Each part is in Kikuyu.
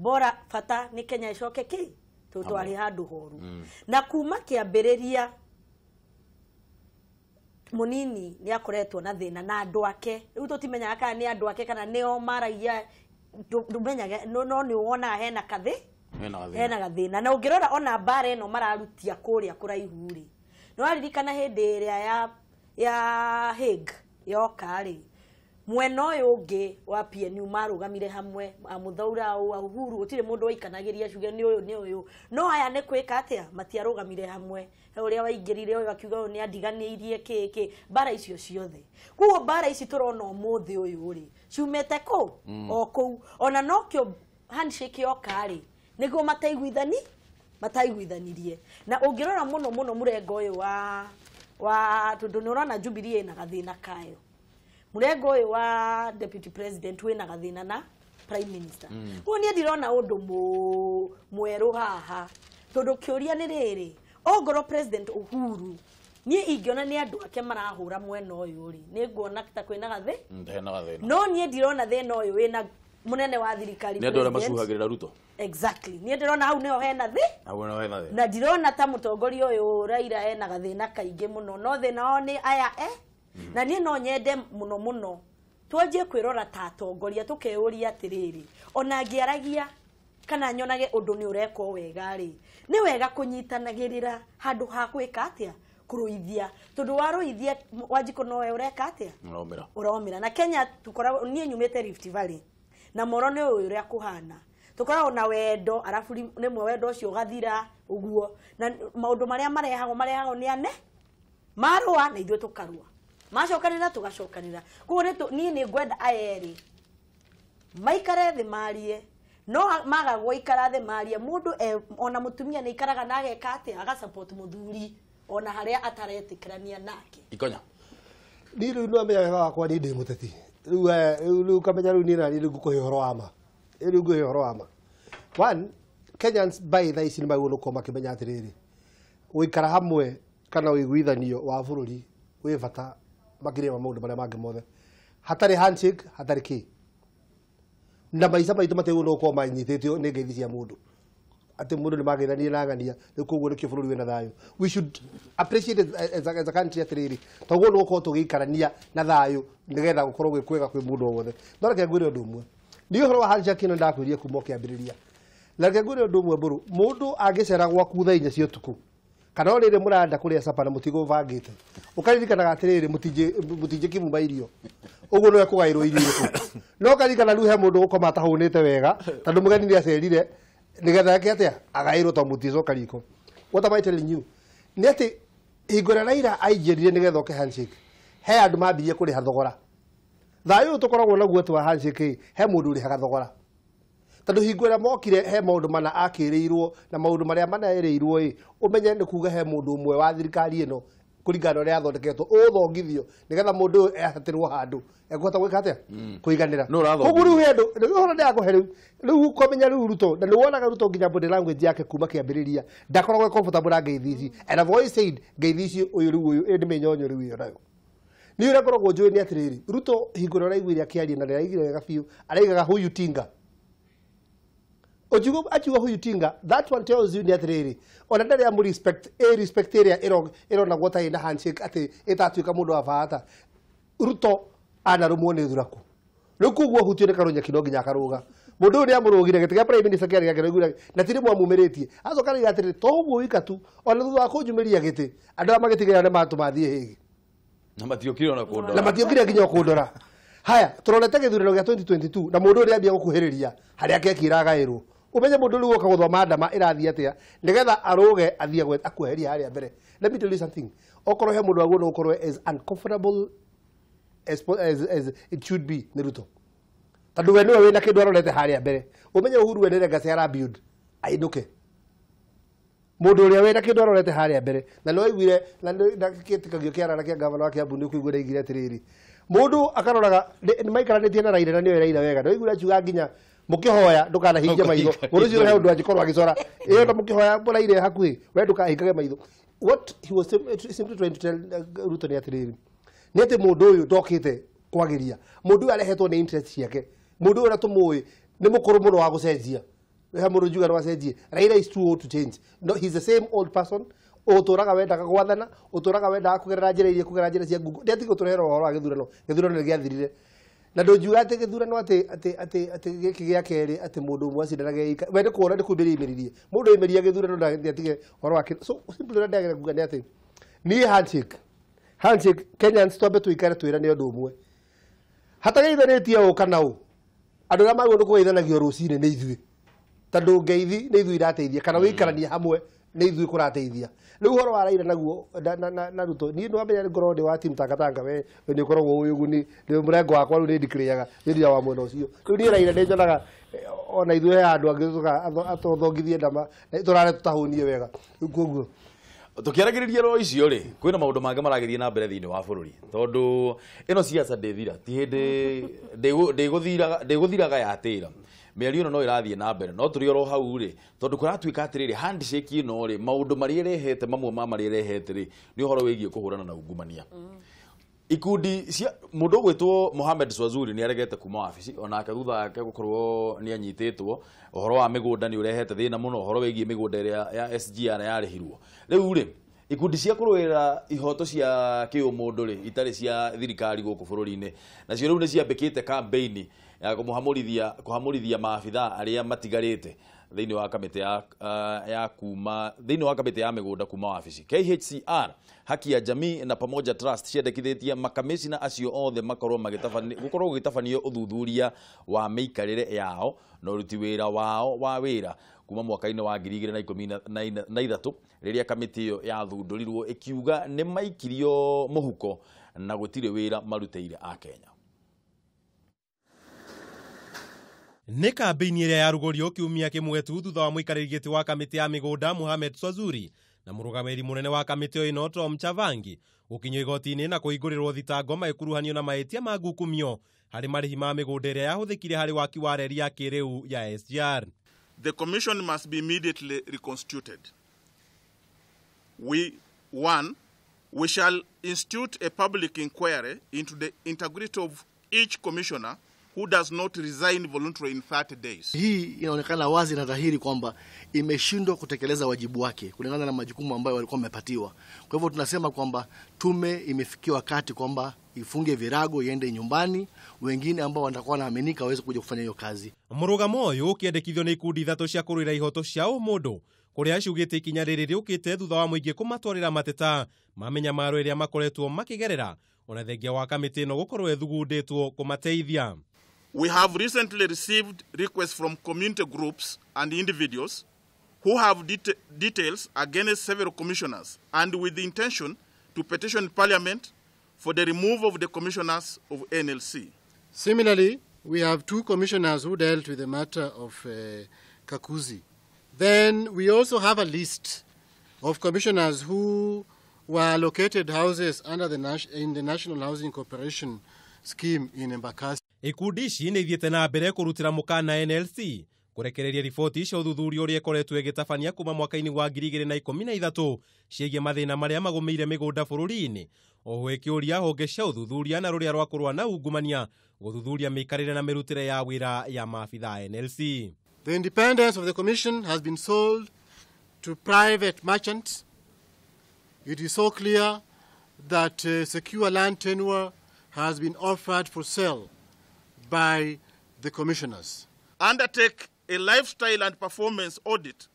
Bora bata nĩ Kenya ĩcoke kĩ tũtwarĩ handũ horu. Na kuma kĩambĩrĩria munini nĩ akoretwo na thĩna na andũ ake. Rĩu tũtimenyaga kana nĩ andũ ake kana nĩo maragia, ndũmenyaga, no nĩ wonaga hena kathĩ, hena gathĩna. Na ũngĩrora ona mbara ĩno mararutia kũrĩa kũraihu rĩ, nĩ waririkana hĩndĩ ĩrĩa ya Hague yoka rĩ, mwena ũyũ ũngĩ wa PNU marũgamire hamwe, Muthaura, Uhuru, gũtirĩ mũndũ waikanagĩria ciuge nĩ ũyũ nĩ ũyũ. No aya nĩ kwĩka atĩa, matiarũgamire hamwe. He ũrĩa waingĩrire ũyũ akiuga ũyũ nĩ andiganĩirie kĩ kĩ, mbara icio ciothe. Koguo mbara ici tũrona ũmũthĩ ũyũ rĩ, ciumĩte kũ? O kũu. Ona nokĩo handshake yoka rĩ, nĩguo mataiguithanirie. Na ũngĩrora mũno mũno mũrengo ũyũ wa tondũ nĩ ũrona Jubilee ĩna gathĩna kayo. Mũrengo ũyũ wa deputy president wĩna gathĩna na prime minister. Koguo niĩ ndirona ũndũ mwerũ haha, tondũ kĩũria nĩ rĩrĩ, ongorwo President Uhuru niĩ ingĩona nĩ andũ ake marahũra mwena ũyũ rĩ, nĩ nguona ta kwĩna gathĩ. Hena gathĩna. No niĩ ndirona thĩna ũyũ wĩna mũnene wa thirikari. Nĩ andũ arĩa macuhagĩrĩra Ruto. Exactly. Niĩ ndĩrona hau nĩho hena thĩ. Hau nĩho hena thĩ. Na ndirona ta mũtongoria ũyũ Raila ena gathĩna kaingĩ mũno. No thĩna wao nĩ aya Na niĩ no nyende mũno mũno twanjie kwĩrora ta atongoria, tũkeyũria atĩrĩrĩ, ona ngĩaragia kana nyonage ũndũ nĩ ũrekwo wega rĩ, nĩ wega kũnyitanagĩrĩra handũ ha gwĩka atĩa, kũrũithia. Tondũ warũithia Wanjikũ nowe ũreka atĩa, ũromĩra. Ũromĩra. Na Kenya tũkoragwo, niĩ nyumĩte Rift Valley, na moro nĩ ũyũ ũrĩa kũhana, tũkoragwo na wendo, arabu rĩmwe wendo ũcio ũgathira ũguo, na maũndũ marĩa marehagwo nĩ ane marũa na ithuĩ tũkarũa, macokanĩra tũgacokanĩra. Koguo niĩ nĩ ngwenda aya erĩ maikare thĩ marie, no maga gũikara thĩ marie, mũndũ ona mũtumia nĩ aikaraga na ageka atĩa, agasupport mũthuri ona harĩa ataretĩkĩrania nake. Ikonya. Niĩ rĩu no menya wega wakwa, niĩ ndĩ mũteti. Rĩu kamenya rĩu niĩ na niĩ rĩu ngũkũhe ũhoro wa ma. Rĩu ngũhe ũhoro wa ma. One, Kenyans by thaa ici nĩ magĩrĩirwo gũkorwo makĩmenya atĩrĩrĩ, gũikara hamwe kana ũiguithanio wa bũrũri wĩ bata makĩria ma maũndũ marĩa mangĩ mothe. Hatarĩ handshake, hatarĩ kĩ. Na maica maitũ matigĩrĩirwo nĩ gũkorwo manyitĩtio nĩ ngeithi cia mũndũ. Atĩ mũndũ nĩ mageithanie na ng'ania, rĩu koguo nĩkĩo bũrũri wĩna thayũ. We should appreciate it as a country atĩrĩrĩ, toguo nĩ gũkorwo tũgĩikarania na thayũ nĩgetha gũkorwo gwĩ kwega kwĩ mũndũ o wothe. No reke ngwĩre ũndũ ũmwe. Niĩ ũhoro wa handshake ĩno ndakwĩrire kuma ũkĩambĩrĩria. Na reke ngwĩre ũndũ ũmwe mbũrũ, mũndũ angĩcera gwaku thaa inya cia ũtukũ, kana o rĩrĩ mũrenda kũrĩa capa na mũtigũbangĩte, ũkaririkanaga atĩrĩrĩ, mũtingĩkimuma irio, ũguo nĩwe kũgaĩrwo irio irĩkũ. No ũkaririkana rĩu he mũndũ gũkoma atahũnĩte wega, tondũ mũgeni nĩacerire, nĩgetha eke atĩa, agaĩrwo tondũ mũticoka riko. What am I telling you? Nĩ atĩ hingo ĩrĩa Raila aingĩrire nĩgetha oke handshake, he andũ mambirie kũrĩha thogora. Thayũ ũyũ tũkoragwo naguo atĩ wa handshake, he mũndũ ũrĩhaga thogora. Tondũ hingo ĩrĩa mokire he maũndũ mana akĩrĩirwo, na maũndũ marĩa mana erĩirwo ĩ, ũmenye nĩ kuga he mũndũ ũmwe wa thirikari ĩno kũringana na ũrĩa yathondeketwo, ũthongithio nĩgetha mũndũ ũyũ ehatĩrwo handũ ekũhota gwĩka atĩa, kũiganĩra. Nũ ũrathongithio? Koguo rĩu he andũ, rĩu ũhoro ndĩrakũhe rĩu, rĩu ũkamenya rĩu Ruto, na nĩwonaga Ruto nginya body language yake kuma kĩambĩrĩria, ndakoragwo e comfortable na ngeithi ici. And I've always said ngeithi ici ũyũ rĩu ũyũ, ĩ nĩ mĩnyonyo rĩu ĩyo nayo. Niĩ ũrĩa ngoragwo njũĩ nĩ atĩrĩrĩ, Ruto hingo ĩrĩa ũraiguire akĩaria na ndĩraiguire wega biũ, araigaga huyu tinga. Ojugo achiwa huyu tinga, that one tells you nĩ atĩrĩrĩ, ona ndarĩ amũ respect, ĩ respect ĩrĩa ĩronagwo ta ĩna handshake atĩ ĩtatuĩka mũndũ wa bata. Ruto anarũmwo nĩ thuraku. Rĩu koguo hutio nĩ karũnyeki no nginya akarũga. Mũndũ ũyũ nĩamũrũgire, gĩtĩ kĩa prime minister kĩarĩ gĩake, nĩaiguire, na ti rĩmwe amumĩrĩtie. Acoka arauga atĩrĩrĩ, to ũguo wika tu, ona thutha wa kũnjumĩria gĩtĩ, andũ arĩa magĩtigĩra nĩ matũma thiĩ Hague. Na matiokire ona kũndora. Na matiokire nginya kũndora. Haya, tũrorete gĩthurano gĩa 2022, na mũndũ ũrĩa ambia gũkuhĩrĩria harĩa keki ĩragaĩrwo. Ũmenye mũndũ rĩu oka gũthoma ndama ĩrathiĩ atĩa, nĩgetha arũge athiĩ akweheria harĩa mbere. Let me tell you something. Okorwo he mũndũ waguo no ũkorwo as uncomfortable as it should be nĩ Ruto. Tondũ we nĩwe wĩna kĩndũ arorete harĩa mbere. Ũmenye Uhuru we nĩ legacy ara build, ainũke. Mũndũ ũrĩa wĩna kĩndũ arorete harĩa mbere. Na nĩ waiguire, na nĩ, na kĩtĩkagio kĩa arara kĩa gavana wa Kiambu nĩ ũkũigua nĩaigire atĩrĩrĩ. Mũndũ akaroraga, nĩ maikaranĩtie na Raila na nĩoĩ Raila wega. Nĩ waiguire akiuga nginya mũkĩhoya ndũkanahinge maitho. Mũndũ ũcio he ũndũ angĩkorwo agĩcora. Ĩyo na mũkĩhoya Raila hakuhĩ, we ndũkahingage maitho. What he was simply trying to tell Ruto nĩ atĩrĩrĩ, nĩ atĩ mũndũ ũyũ ndokĩte kwagĩria. Mũndũ ũyũ arehetwo nĩ interest ciake. Mũndũ ũyũ ũrĩa tũmũĩ nĩ mũkũrũ mũno wa gũcenjia. He mũndũ njuga no acenjie. Raila is too old to change. No, he's the same old person. Ũtũraga wendaga gwathana, ũtũraga wendaga kũgerera njĩra iria kũgerera njĩra cia Google. Ndiatige gũtũrehera ũhoro wa gĩthurano. Gĩthurano nĩ gĩathirire. Na ndũngiuga atĩ gĩthurano atĩ atĩ atĩ atĩ gĩkĩ gĩa kerĩ atĩ mũndũ ũmwe acindanage ika. We nĩ kuona nĩ kumĩria imĩririe. Mũndũ oimĩria gĩthurano ndiatige ũhoro wake. So simply ũrĩa ndagera kuga nĩ atĩ niĩ handshake. Handshake Kenyans twambe tũikare twĩrane ũndũ ũmwe. Hatageithanĩtie ũũ kana ũũ. Andũ arĩa magĩrĩirwo nĩ kũgeithanagio rũcinĩ nĩ ithuĩ. Tondũ ngeithi nĩ ithuĩ irateithia kana wĩikarania hamwe nĩ ithuĩ kũrateithia. Rĩu ũhoro wa Raila naguo na Ruto niĩ nĩwamenya ngorwo ndĩ wa team Tangatanga we nĩ ũkoragwo ũĩ ũguni nĩ mũrengo wakwa rĩu nĩ ndikĩrĩaga nĩ ndia wa mwena ũcio. Rĩu niĩ Raila nĩ nyonaga ona ithuĩ he handũ angĩ atũthongithie ndama tũrare tũtahũnie wega. Rĩu koguo tukiaragĩrĩria ro icio rĩ kwĩna maũndũ mangĩ maragĩthiĩ na mbere thĩinĩ wa bũrũri tondũ ĩno siasa ndĩthira ti hĩndĩ ndĩgũthiraga yatĩra mĩario ĩno no ĩrathiĩ na mbere no tũrĩ oro hau rĩ tondũ kũratuĩka atĩrĩrĩ handshake ĩno rĩ maũndũ marĩa ĩrehete mamwe ma marĩa ĩrehete rĩ nĩ ũhoro wĩgiĩ kũhũrana na ungumania. Ikundi cia mũndũ ũgwĩtwo Mohamed Swazuri nĩ aregete kuma wabici onake thutha wake gũkorwo nĩ anyitĩtwo ũhoro wa mĩgũnda nĩ ũrehete thĩna mũno ũhoro wĩgiĩ mĩgũnda ĩrĩa ya SGR yarĩhirwo. Rĩu rĩ ikundi cia kũrũĩrĩra ihoto cia kĩũmũndũ rĩ itarĩ cia thirikari gũkũ bũrũri-inĩ nacio rĩu nĩ ciambĩkĩte campaign ya kũhamũrithia maabithaa arĩa matigarĩte thĩinĩ wa kamĩtĩ ya kuma thĩinĩ wa kamĩtĩ ya mĩgũnda kuma wabici. KHCR Haki ya Jamii na Pamoja Trust ciendekithĩtie makamĩcina acio othe makorwo magĩtabania gũkorwo gũgĩtabanio ũthuthuria wa mĩikarĩre yao na ũruti wĩra wao wa wĩra kuma mwaka-inĩ wa 2013 rĩrĩa kamĩtĩ ĩyo yathundũrirwo ĩkiuga nĩ maikirio mũhuko na gũtirĩ wĩra marutĩire a Kenya. Nĩ kambĩini ĩrĩa yarugũrio kiumia kĩmwe tu thutha wa mũikarĩri gĩtĩ wa kamĩtĩ ya mĩgũnda Mohamed Swazuri na mũrũgamĩrĩri mũnene wa kamĩtĩ ĩno Tom Chavangi gũkinyio igoti-inĩ na kũhingũrĩrwo thitango magĩkuruhanio na mahĩtia ma ngukumio harĩ marĩhi ma mĩgũnda ĩrĩa yahũthĩkire harĩ waki wa reri ya kĩrĩu ya SGR. The commission must be immediately reconstituted. We shall institute a public inquiry into the integrity of each commissioner who does not resign voluntarily in 30 days. Hii inaonekana wazi na dhahiri kwamba imeshindwa kutekeleza wajibu wake kulingana na majukumu ambayo walikuwa wamepatiwa. Kwa hivyo tunasema kwamba tume imefikia wakati kwamba ifunge virago iende nyumbani, wengine ambao watakuwa wanaaminika waweze kuja kufanya hiyo kazi. Mũrũgamo ũyũ ũkĩendekithio nĩ ikundi ithatũ cia kũrũĩra ihoto cia ũmũndũ kũrĩa ciugĩte ikinya rĩrĩ rĩũkĩte thutha wa mũingĩ kũmatwarĩra mateta ma mĩnyamaro ĩrĩa makoretwo makĩgerera ona thengia wa kamĩtĩ ĩno gũkorwo ĩthugundĩtwo kũmateithia. We have recently received requests from community groups and individuals who have details against several commissioners and with the intention to petition Parliament for the removal of the commissioners of NLC. Similarly, we have two commissioners who dealt with the matter of Kakuzi. Then we also have a list of commissioners who were allocated houses under the in the National Housing Corporation scheme in Embakasi. Ikundi ici nĩ ithiĩte na mbere kũrutĩra mũkana NLC kũrekereria riboti cia ũthuthuria ũrĩa ĩkoretwo ĩgĩtabania kuma mwaka-inĩ wa 2013 ciĩgiĩ mathĩna marĩa magũmĩire mĩgũnda bũrũri-inĩ oho ĩkĩũria honge cia ũthuthuria na rũrĩa rwa kũrũa na ungumania gũthuthuria mĩikarĩre na mĩrutĩre ya wĩra ya maabitha NLC. The independence of the commission has been sold to private merchants. It is so clear that secure land tenure has been offered for sale by the commissioners. Undertake a lifestyle and performance audit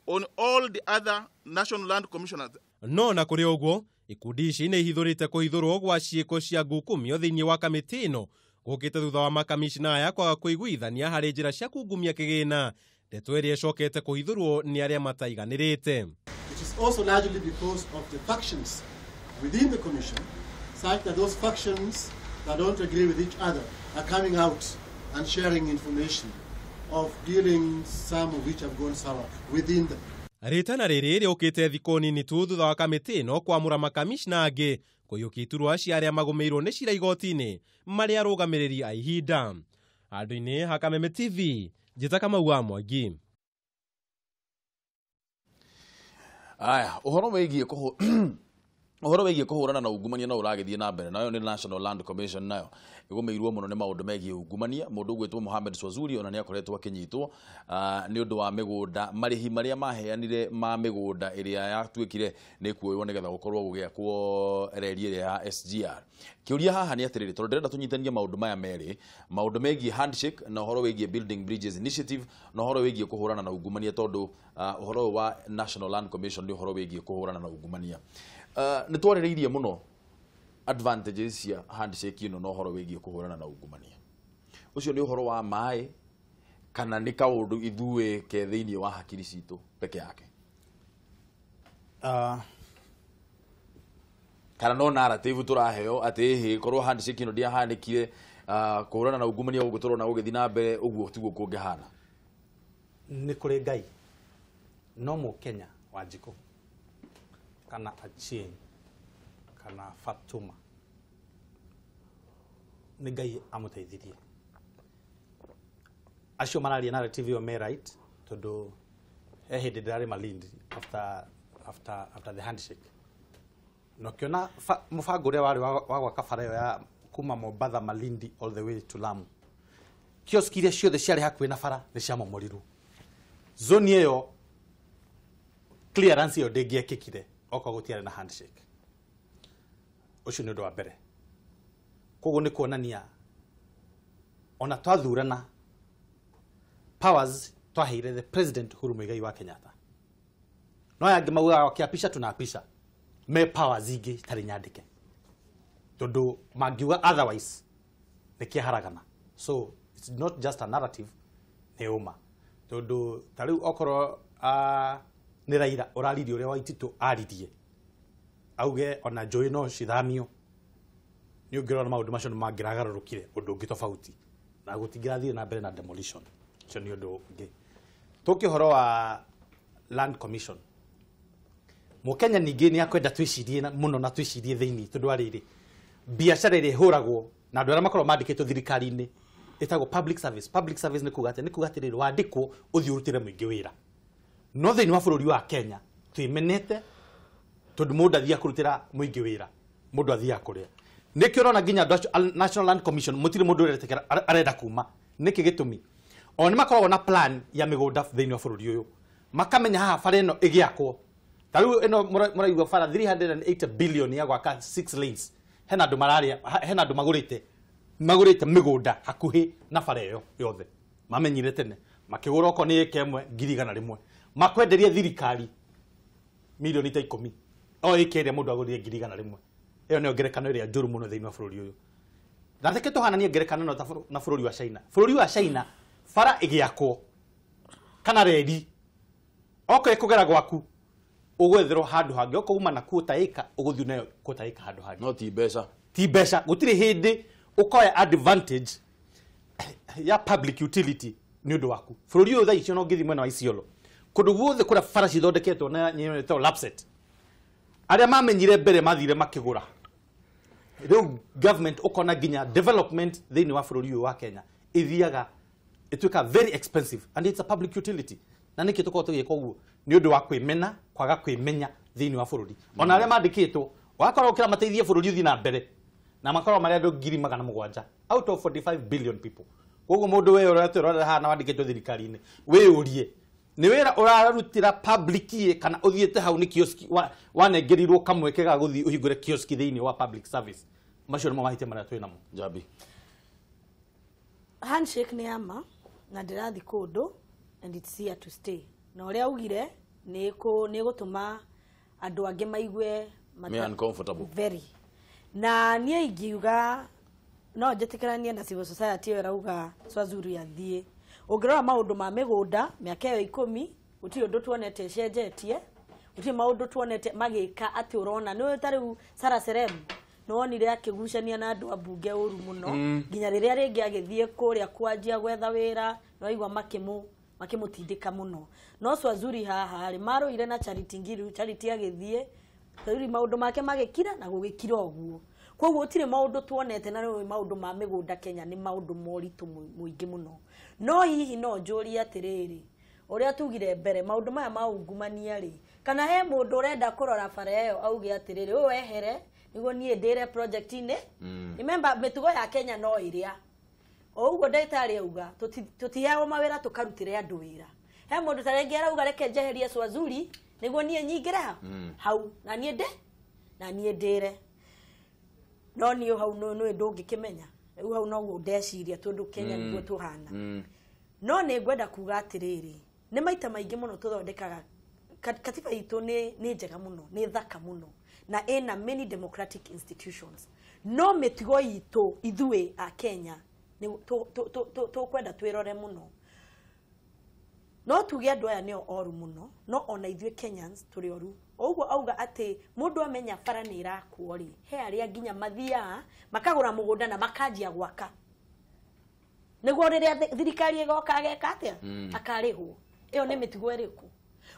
on all the other national land commissioners. No na kũrĩ ũguo ikundi ici nĩ ihithũrĩte kũhithũrwo gwa ciĩko cia ngukumio thĩinĩ wa kamĩtĩ ĩno gũkĩte thutha wa makamishna aya kwaga kũiguithania harĩ njĩra cia kungumia kĩgĩna ndeto ĩrĩa ĩcokete kũhithũrwo nĩ arĩa mataiganĩrĩte. It is also largely because of the factions within the commission, such that those factions that don't agree with each other are coming out and sharing information of dealings, some of which have gone sour within them. Rĩtana rĩrĩ rĩũkĩte thikũ nini tu thutha wa kamĩtĩ ĩno kwamũra makamishna angĩ kũiyũkia iturwa cia arĩa magũmĩirwo nĩ cira igoti-inĩ marĩ arũgamĩrĩri a ihinda. Handũ-inĩ ha Kameme TV, njĩta Kamau wa Mwangi. Aya, ũhoro wĩgiĩ Ũhoro wĩgiĩ kũhũrana na ungumania no ũragĩthiĩ na mbere, nayo nĩ National Land Commission, nayo ĩgũmĩirwo mũno nĩ maũndũ megiĩ ungumania. Mũndũ ũgwĩtwo Mohamed Swazuri ona nĩ akoretwo akĩnyitwo nĩ ũndũ wa mĩgũnda, marĩhi marĩa maheanire ma mĩgũnda ĩrĩa yatuĩkire nĩ kuoywo nĩgetha gũkorwo gũgĩakwo reri ĩrĩa ya SGR. Kĩũria haha nĩ atĩrĩrĩ, tondũ ndĩrenda tũnyitanie maũndũ maya merĩ, maũndũ megiĩ handshake na ũhoro wĩgiĩ Building Bridges Initiative na ũhoro wĩgiĩ kũhũrana na ungumania, tondũ ũhoro ũyũ wa National Land Commission nĩ ũhoro wĩgiĩ kũhũrana na ungumania. Nĩ twarĩrĩirie mũno advantages cia handshake ĩno na ũhoro wĩgiĩ kũhũrana na ungumania. Ũcio nĩ ũhoro wa maĩ kana nĩ kaũndũ ithuĩ ke thĩinĩ wa hakiri citũ peke yake? Kana no narrative tũraheo atĩ ĩhĩ korwo handshake ĩno ndĩahanĩkire, kũhũrana na ungumania gũkũ tũrona gũgĩthiĩ na mbere ũguo tiguo kũngĩhana? Nĩ kũrĩ Ngai no Mũkenya Wanjikũ kana Achieng kana Fatuma nĩ Ngai amũteithirie. Acio mararia narrative ĩyo me right, tondũ he hĩndĩ ndĩrarĩ Malindi after the handshake, na ũkĩona mũbango ũrĩa warĩ wa gwaka bara ĩyo ya kuma Mombatha Malindi all the way to Lamu, kioski iria ciothe ciarĩ hakuhĩ na bara nĩ ciamomorirwo. Zone ĩyo clearance ĩyo ndĩngĩekĩkire okorwo gũtiarĩ na handshake. Ũcio nĩ ũndũ wa mbere. Koguo nĩ kuonania ona twathurana powers twaheire the President Uhuru Muigai wa Kenyatta, no aya angĩ maugaga wakiapisha tunaapisha, me powers ingĩ itarĩ nyandĩke, tondũ mangiuga otherwise nĩ kĩaharagana. So it's not just a narrative, nĩ ũma, tondũ ta rĩu okorwo nĩ Raila ũraririe ũrĩa Waititũ aririe, auge ona njũĩ no cithamio, nĩ ũngĩrora maũndũ macio nĩ mangĩragarũrũkire ũndũ ũngĩ tofauti na gũtingĩrathire na mbere na demolition. Ũcio nĩ ũndũ ũngĩ. Tũke ũhoro wa Land Commission, Mũkenya ningĩ nĩ akwenda twĩcirie mũno na twĩcirie thĩinĩ, tondũ wa rĩrĩ biacara ĩrĩa ĩhũragwo na andũ arĩa makoragwo mandĩkĩtwo thirikari-inĩ ĩtagwo public service. Public service nĩ kuga atĩa? Nĩ kuga atĩrĩrĩ, wandĩkwo ũthiĩ ũrutĩre mũingĩ wĩra. No thĩinĩ wa bũrũri wa Kenya twĩmenete, tondũ mũndũ athiaga kũrutĩra mũingĩ wĩra, mũndũ athiaga kũrĩa. Nĩkĩo ũrona nginya andũ acio National Land Commission mũtirĩ mũndũ ũretĩkĩra arenda kuma. Nĩkĩ gĩtũmi? O nĩ makoragwo na plan ya mĩgũnda thĩinĩ wa bũrũri ũyũ, makamenya haha bara ĩno ĩgĩakwo. Ta rĩu ĩno mũraigua bara 380 billion ya gwaka 6 lanes, hena andũ mararĩa, hena andũ magũrĩte mĩgũnda hakuhĩ na bara ĩyo yothe. Mamenyire tene makĩgũra okorwo nĩ ĩka ĩmwe 100,000, makwenderia thirikari milioni ta 10 o ĩka ĩrĩa mũndũ agũrire 100,000. Ĩyo nĩyo ngerekano ĩrĩa njũru mũno thĩinĩ wa bũrũri ũyũ. Na reke tũhananie ngerekano ĩno na bũrũri wa China. Bũrũri wa China bara ĩgĩakwo kana reri okorwo ĩkũgera gwaku ũgwetherwo handũ hangĩ, okorwo uma na kuota ĩka ũgũthiĩ nayo kuota ĩka handũ hangĩ. No ti mbeca, ti mbeca. Gũtirĩ hĩndĩ ũkoya advantage ya public utility nĩ ũndũ waku. Bũrũri ũyũ thaa ici ona ũngĩthiĩ mwena wa Isiolo, kũndũ guothe kũrĩa bara cithondeketwo na nyamũ ĩtagwo lapset, arĩa mamenyire mbere mathire makĩgũra. Rĩu government ũkona nginya development thĩinĩ wa bũrũri ũyũ wa Kenya ĩthiaga ĩtuĩka very expensive, and it's a public utility. Na nĩkĩ tũkoragwo tũgĩka ũguo? Nĩ ũndũ wa kwĩmena, kwaga kwĩmenya thĩinĩ wa bũrũri. Ona arĩa mandĩkĩtwo wakorwo ũkĩra mateithie bũrũri ũthiĩ na mbere, na makoragwo marĩ andũ 700,000 out of 45 billion people. Koguo mũndũ we ũrĩa haha na wandĩkĩtwo thirikari-inĩ, wĩyũrie nĩ wĩra ũrarutĩra public ĩ kana ũthiĩte hau nĩ kioski wanengerirwo kamweke ga gũthiĩ ũhingũre kioski thĩinĩ wa public service. Macio nĩmo mahĩtia marĩa twĩ namo. Njambi. Handshake nĩ ama na ndĩrathiĩ kũndũ and it's here to stay. Na ũrĩa augire nĩ gũtũma andũ angĩ maigue me uncomfortable. Very. Na niĩ ingiuga no njĩtĩkĩranie na civil society ĩyo ĩrauga Swazuri athiĩ. Ũngĩrora maũndũ ma mĩgũnda mĩaka ĩyo 10 gũtirĩ ũndũ tuonete ĩcenjetie, gũtirĩ maũndũ tuonete magĩka atĩ ũrona nĩ ta rĩu Sarah Serem nĩ wonire akĩgucania na andũ a mbunge ũru mũno, nginya rĩrĩa rĩngĩ agĩthiĩ kũrĩa kwanjia gwetha wĩra nĩ waigua makĩmũtindĩka mũno. No Swazuri haha rĩ marũire na Charity Ngiru, Charity agĩthiĩ Swazuri maũndũ make magĩkira na gũgĩkira ũguo. Koguo gũtirĩ maũndũ tuonete na rĩu maũndũ ma mĩgũnda Kenya nĩ maũndũ moritũ mũingĩ mũno. No hihi no njũrie atĩrĩrĩ, Ũrĩa tugire mbere maũndũ maya ma ungumania rĩ, kana he mũndũ ũrenda kũrora bara ĩyo auge atĩrĩrĩ, ũyũ ehere nĩguo niĩ ndĩre project-inĩ. Remember mĩtugo ya Kenya no ĩrĩa o ũguo ndagĩtarĩ auga, tũtiheagwo mawĩra tũkarutĩre andũ wĩra. He mũndũ ta rĩngĩ arauga reke njeherie Swazuri nĩguo niĩ nyingĩre ha hau na niĩ ndĩ na niĩ ndĩre. No niĩ hau nĩ ndũngĩkĩmenya rĩu hau noguo ndeciria tondũ Kenya nĩguo tũhana. No nĩ ngwenda kuga atĩrĩrĩ, nĩ maita maingĩ mũno tũthondekaga katiba itũ nĩ njega mũno, nĩ thaka mũno na ĩna many democratic institutions, no mĩtugo itũ ithuĩ a Kenya tũkwenda twĩrore mũno. No tuge andũ aya nĩo oru mũno, no ona ithuĩ Kenyans tũrĩ oru. Ũguo auga atĩ mũndũ amenya bara nĩ ĩrakwo rĩ, he arĩa nginya mathiaga makagũra mũgũnda na makanjia gwaka nĩguo rĩrĩa thirikari ĩgoka ageka atĩa, akarĩhwo. Ĩyo nĩ mĩtugo ĩrĩkũ?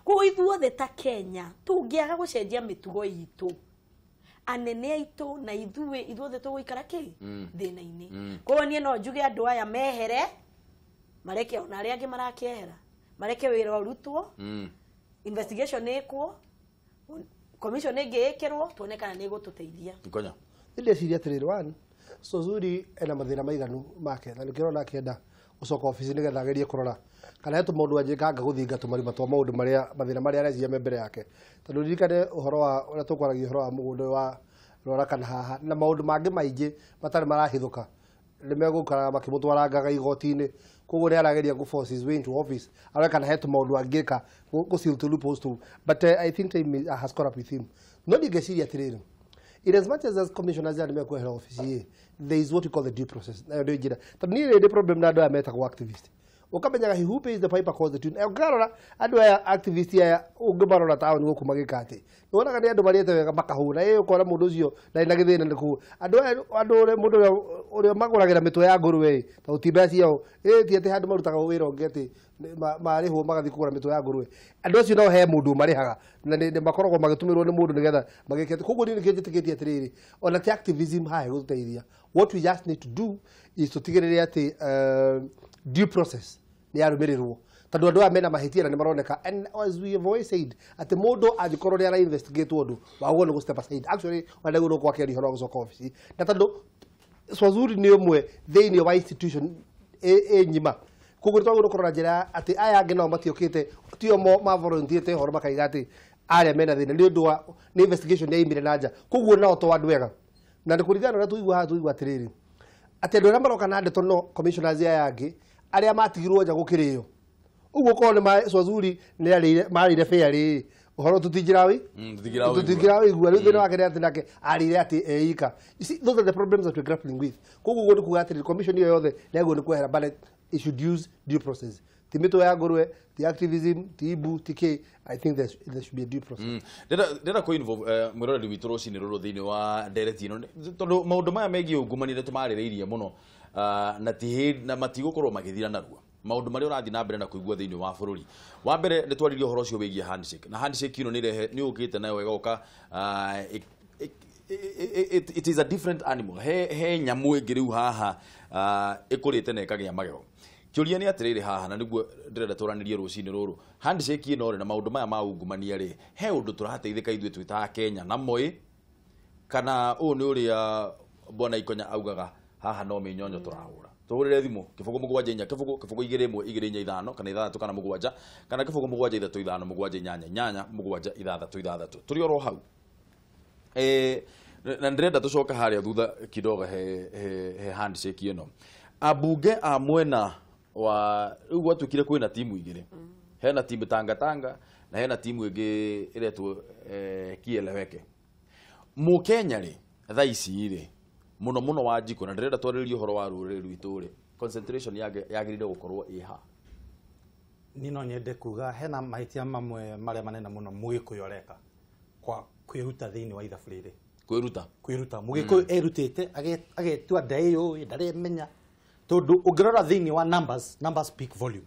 Koguo ithuothe ta Kenya tũngĩaga gũcenjia mĩtugo itũ, anene aitũ na ithuĩ ithuothe tũgũikara kĩ thĩna-inĩ. Koguo niĩ no njuge andũ aya mehere, mareke ona arĩa angĩ marakĩehera, mareke wĩra ũrutwo, investigation ĩkwo, commission ĩngĩ ĩkĩrwo, tuone kana nĩ ĩgũtũteithia. Ngonya ndĩreciria atĩrĩrĩ, one, Swazuri ena mathĩna maiganu make na nĩkĩo ũrona akĩenda gũcoka obici nĩgetha agerie kũrora kana he tũmaũndũ anjĩkanga gũthinga tũmarima twa maũndũ marĩa mathĩna marĩa areciria me mbere yake. Tondũ ririkane ũhoro wa ũrĩa tũkwaragia ũhoro wa mũgũnda ũyũ wa Rora kana haha na maũndũ mangĩ maingĩ matarĩ marahithũka nĩ megũikaraga makĩmũtwarangaga igoti-inĩ. Koguo nĩ arageria gũ force his way into office arore kana he tũmaũndũ angĩka gũ seal tũ loopholes tũu, but I think time has caught up with him. No niĩ ngeciria atĩrĩrĩ, in as much as commissioners aya nĩmekwehera obici ĩ, there is what we call the due process. Nayo ndio njĩra, tondũ niĩ rĩndĩ problem na andũ aya metagwo activist, ũkamenyaga he who pays the piper calls the tune. Ũngĩrora andũ aya activist aya ũngĩmarora taũni gũkũ magĩka atĩ nĩwonaga nĩ andũ marĩte wega makahũna, ĩ ũkona mũndũ ũcio ndarĩ na gĩthĩna nĩ kũu. Andũ aya andũ ũrĩa mũndũ ũrĩa magũragĩra mĩtwe ya ngũrwe ĩ, tondũ ti mbeca ciao ĩ, ti atĩ handũ marutaga wĩra ũngĩ atĩ marĩhwo magathiĩ kũgũra mĩtwe ya ngũrwe. Andũ acio no he mũndũ marĩhaga na nĩ makoragwo magĩtũmĩrwo nĩ mũndũ nĩgetha magĩke. Koguo niĩ nĩkĩo njĩtĩkĩtie atĩrĩrĩ, ona ti activism haha ĩgũtũteithia. What we just need to do is tũtigĩrĩre atĩ due process nĩ yarũmĩrĩrwo, tondũ andũ aya mena mahĩtia na nĩ maroneka. And as we have always said, atĩ mũndũ angĩkorwo nĩ ara investigate ũndũ wagwo nĩ gũ step aside, actually wandagĩrĩirwo gwakĩaria ũhoro wa gũcoka obici, na tondũ Swazuri nĩ ũmwe thĩinĩ wa institution ĩ nyima. Koguo nĩ twagĩrĩirwo kũrora njĩra atĩ aya angĩ nao matiũkĩte, tio ma volunteerĩte ũhoro makaiga atĩ arĩa mena thĩna nĩ ũndũ wa nĩ investigation yaimire na nja. Koguo nao to andũ ega, na nĩ kũringana na ũrĩa tũigua haha, tũigua atĩrĩrĩ atĩ andũ arĩa maroka na ndeto no commissioners aya angĩ arĩa matigirwo nja gũkĩrĩo. Ũguo korwo nĩ Swazuri nĩ arĩire marĩire fair rĩ, ũhoro tũtingĩra wĩigua. Rĩu thĩna wake nĩ atĩ nake arĩire atĩ eika. You see, those are the problems that we're grappling with. Koguo ũguo nĩ kuga atĩrĩrĩ, commission ĩyo yothe nĩ yagĩrĩirwo nĩ kwehera, but it should use due process. Ti mĩtwe ya ngũrwe, ti activism, ti ibu, ti kĩ. I think there should be a due process. Ndĩrenda kũ involve mwĩroreri witũ rũcinĩ rũrũ thĩinĩ wa ndereti ĩno, tondũ maũndũ maya megiĩ ungumania nĩ tũmarĩrĩirie mũno, na matigũkorwo magĩthira narua. Maũndũ marĩa ũrathiĩ na mbere na kũigua thĩinĩ wa bũrũri. Wa mbere nĩ twaririe ũhoro ũcio wĩgiĩ handshake, na handshake ĩno nĩ yũkĩte nayo ĩgoka, it is a different animal. He nyamũ ĩngĩ rĩu haha ĩkũrĩte na ĩkagĩa magego. Kĩũria nĩ atĩrĩrĩ haha, na nĩguo ndĩrenda tũranĩrie rũcinĩ rũrũ, handshake ĩno rĩ na maũndũ maya ma ungumania rĩ, he ũndũ tũrateithĩka ithuĩ twĩ ta Kenya namo ĩ, kana ũũ nĩ ũrĩa Bwana Ikonya augaga haha no mĩnyonyo tũrahũra. Tũhũrĩre thimũ 0 7 4 0 0 2 1 2 4 5 kana 6 kana 7 kana 0 7 3 5 7 8 8 7 6 6. Tũrĩ oro hau. Na ndĩrenda tũcoke harĩa thutha kidogo he handshake ĩno. Ambunge a mwena wa rĩu gwatuĩkire kwĩna timu igĩrĩ, hena timu Tangatanga na hena timu ĩngĩ ĩretwo Kieleweke. Mũkenya rĩ thaa ici rĩ mũno mũno wa njiko, na ndĩrenda twarĩrĩrie ũhoro wa rũrĩrĩ rwitũ rĩ, concentration yagĩrĩire gũkorwo ĩ ha? Niĩ no nyende kuga hena mahĩtia mamwe marĩa manene mũno mũgĩkũyũ areka kwa kwĩruta thĩinĩ wa ithabu rĩrĩ. Kwĩruta mũgĩkũyũ erutĩte agetua ndaĩyũĩ ndaremenya, tondũ ũngĩrora thĩinĩ wa numbers, numbers speak volume,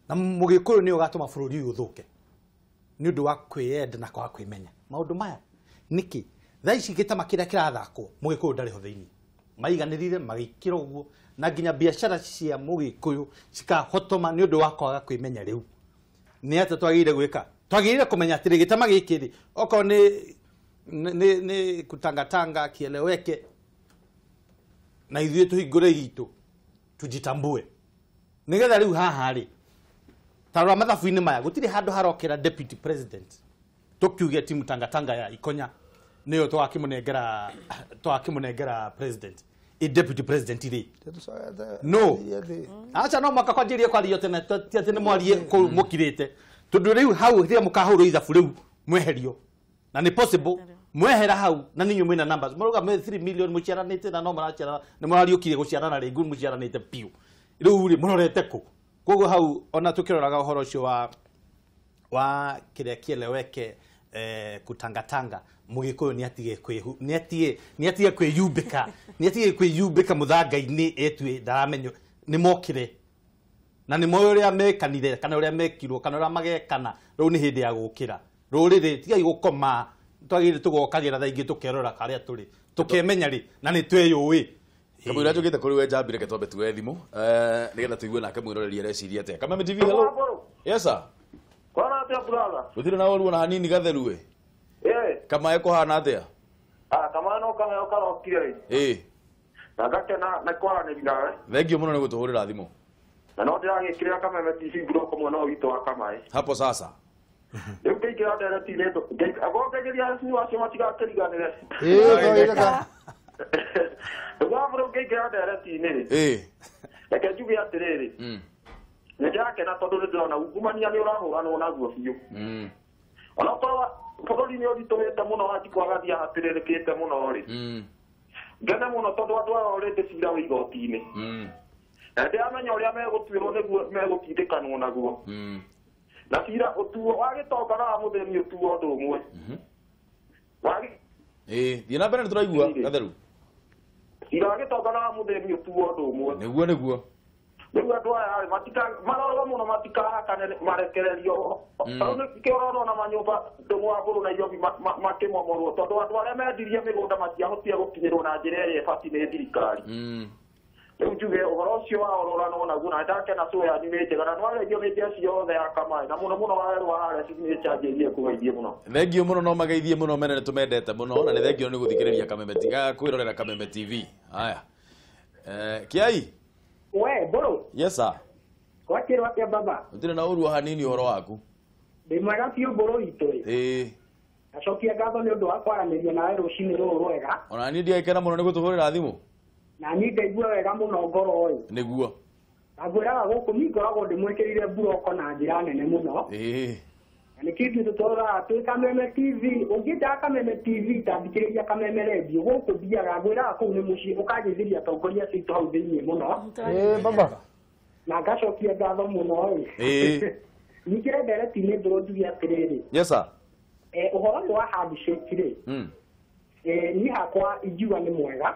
na mũgĩkũyũ nĩ ũgatũma bũrũri ũyũ ũthũke nĩ ũndũ wa kwĩyenda na kwaga kwĩmenya maũndũ maya. Nĩkĩ thaa ici gĩtama kĩrĩa kĩrathakwo mũgĩkũyũ ndarĩ ho thĩinĩ, maiganĩrire magĩkĩra ũguo, na nginya biacara cia mũgĩkũyũ cikahotoma nĩ ũndũ wa kwaga kwĩmenya rĩu. Nĩ atĩa twagĩrĩire gwĩka? Twagĩrĩire kũmenya atĩrĩ gĩtama gĩkĩ rĩ, okorwo nĩ kutangatanga kieleweke, na ithuĩ tũhingũre itũ tujitambue, nĩgetha rĩu haha rĩ tarora mathabu-inĩ maya gũtirĩ handũ harokĩra deputy president tũkiuge timu tangatanga ya Ikonya nĩyo twakĩmũnengera president i deputy president rĩ no acha no mwaka kwanjĩrĩrie kwario tene ti atĩ nĩ mwarie kũu mũkirĩte tondũ rĩu hau rĩrĩa mũkahũrwo ithabu rĩu mweherio na nĩ possible mwehera hau na ninyu mwina numbers mũrauga me 3 million mũciaranĩte na no maraciarana nĩ mũrariũkire gũciarana rĩngĩ mũciaranĩte biũ rĩu rĩ mũrorete kũ koguo hau ona tũkĩroraga ũhoro ũcio wa kĩrĩa kieleweke kutangatanga mũgĩkũyũ nĩ atige kwĩyumbĩka nĩ atige kwĩyumbĩka mũthanga-inĩ etue ndaramenyo nĩ mokire na nĩ moĩ ũrĩa mekanire kana ũrĩa mekirwo kana ũrĩa magekana rĩu nĩ hĩndĩ ya gũkĩra rũrĩrĩ tigai gũkoma twagĩrĩire tũgokagĩra thaa ingĩ tũkerora karĩa tũrĩ tũkemenya rĩ na nĩ twĩyũĩ. Kamũira njũkĩte kũrĩ we Njambi, reke twambe tuoe thimũ nĩgetha tũigue nake mwĩroreri areciria atĩa. Kameme TV, hello. Yes sir. Kwana atĩa brother? Gũtirĩ na ũru ona hanini gatheru ĩ. Eh. Kamae kũhana atĩa? Ah, kamae no kaheo karokire rĩ. Ĩ. Na ngakena na kwaranĩria nawe. Thengiũ mũno nĩ gũtũhũrĩra thimũ. Na no ndĩragĩkĩrĩra Kameme TV block mwena ũyũ witũ wa Kamae. Hapo sasa. Rĩu ngĩingĩra ndereti-inĩ ngĩgeria acio acio matigakĩriganĩre. Ĩ, twagĩrĩka. Rĩu ngĩingĩra ndereti-inĩ rĩ. Ĩ. Reke njuge atĩrĩrĩ. Nĩ ndĩrakena tondũ nĩ ndĩrona ungumania nĩ ũrahũranwo naguo biũ. Onokorwo bũrũri nĩ ũritũhĩte mũno Wanjikũ agathiĩ ahatĩrĩrĩkĩte mũno rĩ. Ngene mũno tondũ andũ aya already cira wĩ igoti-inĩ. Na ndĩramenya ũrĩa megũtuĩrwo nĩguo megũtindĩkanwo naguo. Na cira ũtuo wa gĩtonga na wa mũthĩni ũtuo ũndũ ũmwe. Ĩ, thiĩ na mbere nĩ tũraigua gatheru. Cira wa gĩtonga na wa mũthĩni ũtuo ũndũ ũmwe. Nĩguo nĩguo. Rĩu andũ aya rĩ marorwo mũno matikahakane marekererio. Tondũ nĩkĩo ũrona manyũmba ndũng'ũ wa Mbũrũ Nairobi makĩmomorwo tondũ andũ arĩa mendirie mĩgũnda matiahotire gũkinyĩrwo na njĩra ĩrĩa ĩbatiĩ nĩ thirikari. Rĩu njuge ũhoro ũcio wa ũroranwo naguo na ndakena show yanyu nĩ njega na nĩwageithio nĩ njeci yothe ya Kamae na mũno mũno wawerũ wa Alex nĩ njanjĩrie kũgeithie mũno. Thengiũ mũno no mageithie mũno mene nĩ tũmendete mũno na nĩ thengiũ nĩ gũthikĩrĩria Kameme TV kwĩrorera Kameme TV. Haya. Kiai. We, Mbũrũ. Yes sir. Gwakĩrwo atĩa baba? Gũtirĩ na ũru hanini ũhoro waku. Ndĩ mwega biũ Mbũrũ witũ ĩ. Ĩ. Ngacokia ngatho nĩ ũndũ wa kwaranĩria nawe rũcinĩ rũrũ rwega. Ona niĩ ndiagĩkena mũno nĩ gũtũhũrĩra thimũ. Na niĩ ngaigua wega mũno ngoro ĩ. Nĩguo. Na ngwĩraga gũkũ niĩ ngoragwo ndĩmwĩkĩrĩire mburoko na njĩra nene mũno. Ĩ. Na nĩkĩo ithuĩ tũtũraga twĩ Kameme TV, ũngĩnjaga Kameme TV ta thikĩrĩria Kameme Radio gũkũ thiaga ngwĩraga kũu nĩ mũciĩ ũkangeithĩria atongoria acio aitũ hau thĩiniĩ mũno. Ĩ, baba. Na ngacokia ngatho mũno ĩ. Ĩ. Nyingĩre ndereti-inĩ ndũrũ njuge atĩrĩrĩ. Yes sir. Ũhoro ũyũ wa handshake rĩ, niĩ hakwa ingiuga nĩ mwega.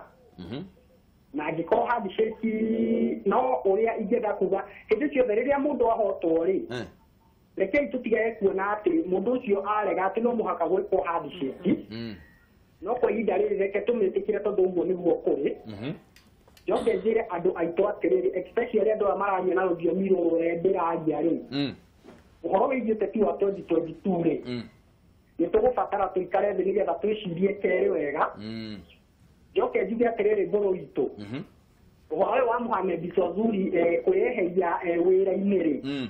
Na angĩkorwo handshake no ũrĩa ingĩenda kuga hĩndĩ ciothe rĩrĩa mũndũ ahotwo rĩ, rekei tũtigage kuona atĩ mũndũ ũcio arega atĩ no mũhaka gwĩkwo handshake. No kwa ihinda rĩrĩ reke tũmĩtĩkĩre tondũ ũguo nĩguo kũrĩ. Njoke njĩre andũ aitũ atĩrĩrĩ, especially andũ aya mararia na rũthiomi rũrũ ũrĩa ndĩraria rĩ, ũhoro wĩgiĩ ũteti wa 2022 rĩ, nĩ tũgũbatara tũikare thĩ nĩgetha twĩcirie kerĩ wega. Njoke njuge atĩrĩrĩ Mbũrũ witũ, ũhoro ũyũ wa Mohamed Swazuri kwĩyeheria wĩra-inĩ rĩ,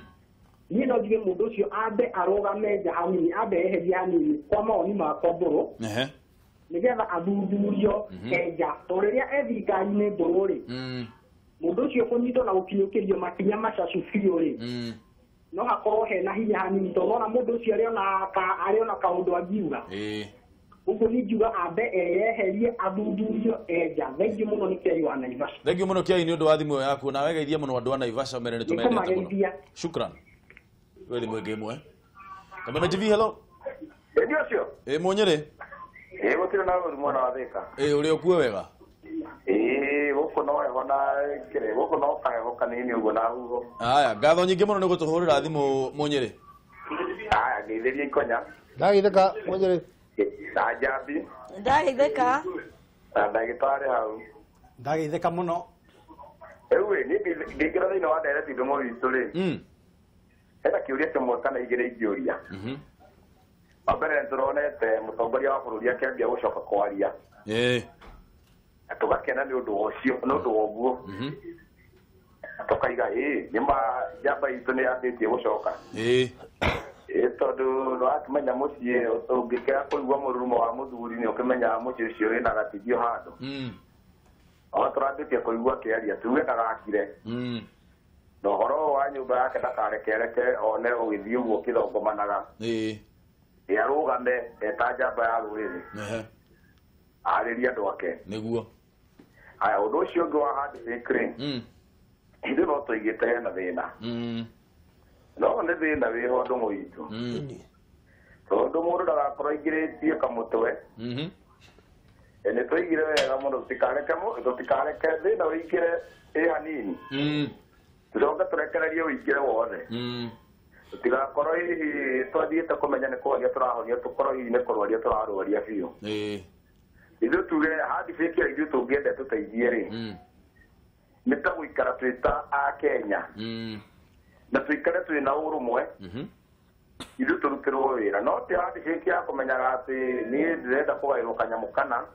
niĩ no njuge mũndũ ũcio ambe arũgame nja hanini, ambe eherie hanini kwa mawoni makwa Mbũrũ, nĩgetha athuthurio enja tondũ rĩrĩa e thirikari-inĩ Mbũrũ rĩ, mũndũ ũcio kũnyitwo na gũkinyũkĩrio makinya macacu biũ rĩ, no hakorwo hena hinya hanini tondũ ona mũndũ ũcio arĩ ona kaũndũ angiuga. Ũguo niĩ ngiuga ambe eyeherie athuthurio enja. Thengiũ mũno nĩ Kĩai wa Naivasha. Thengiũ mũno Kĩai nĩ ũndũ wa thimũ ĩyo yaku na wegeithie mũno andũ a Naivasha mere nĩ tũmendete mũno. Nĩkũmageithia. Shukran. We thimũ ĩngĩ ĩmwe. Kameme TV, hello. Ĩndi ũcio. Ĩ Mũnyĩrĩ. Ĩ gũtirĩ na ũru mwana wa Thĩka. Ĩ ũrĩ ũkue wega. Ĩ gũkũ no heho na kĩrĩ gũkũ no kaheho kanini ũguo na huho. Haya, ngatho nyingĩ mũno nĩ gũtũhũrĩra thimũ Mũnyĩrĩ. Haya, ngeithĩria Ikonya. Ndageithĩka Mũnyĩrĩ. Na Njambi. Ndageithĩka. Na ndagĩtarĩ hau. Ndageithĩka mũno. Rĩu ĩ niĩ ngĩingĩra thĩinĩ wa ndereti ndũng'ũ witũ rĩ. Hena kĩũria kĩmwe kana igĩrĩ ingĩũria. Wa mbere nĩtũronete mũtongoria wa bũrũri akĩambia gũcoka kwaria. Na tũgakena nĩ ũndũ ũcio, nĩ ũndũ wa ũguo. Tũkaiga ĩĩ nĩ ma njamba itũ nĩ yambĩtie gũcoka. Tondũ nĩwakĩmenya mũciĩ ũngĩkĩaga kũigua mũrurumo wa mũthuri nĩ ũkĩmenyaga mũciĩ ũcio wĩna gatithio handũ. Ona tũrambĩtie kũigua akĩaria tuge ndagakire. Na ũhoro wa nyũmba yake ndakarekereke one ũgĩthiĩ ũguo ũkĩthongomanaga. Arũgame eta njamba ya rũrĩrĩ. Arĩrie andũ ake. Nĩguo. Aya ũndũ ũcio ũngĩ wa handshake rĩ. Ithuĩ no tũigĩte hena thĩna. No nĩ thĩna wĩho ndũng'ũ itũ. Tondũ mũndũ ndagakorwo aingĩrĩtie kamũtwe. Nĩ tũigire wega mũno tũtikareke thĩna ũingĩre ĩ hanini. Tũcoke tũrekererie ũingĩre wothe. Tũtigakorwo hihi twathiĩte kũmenya nĩ kũhonia tũrahonia tũkorwo hihi nĩ kũrwaria tũrarwaria biũ. Ithuĩ tuge handshake ĩyo ithuĩ tũngĩenda tũteithie rĩ. Nĩ ta gũikara twĩ ta a Kenya. Na tũikare twĩ na ũrũmwe. Ithuĩ tũrutĩrwo wĩra. No ti handshake ya kũmenyaga atĩ niĩ ndĩrenda kũgaĩrwo kanyamũ kana.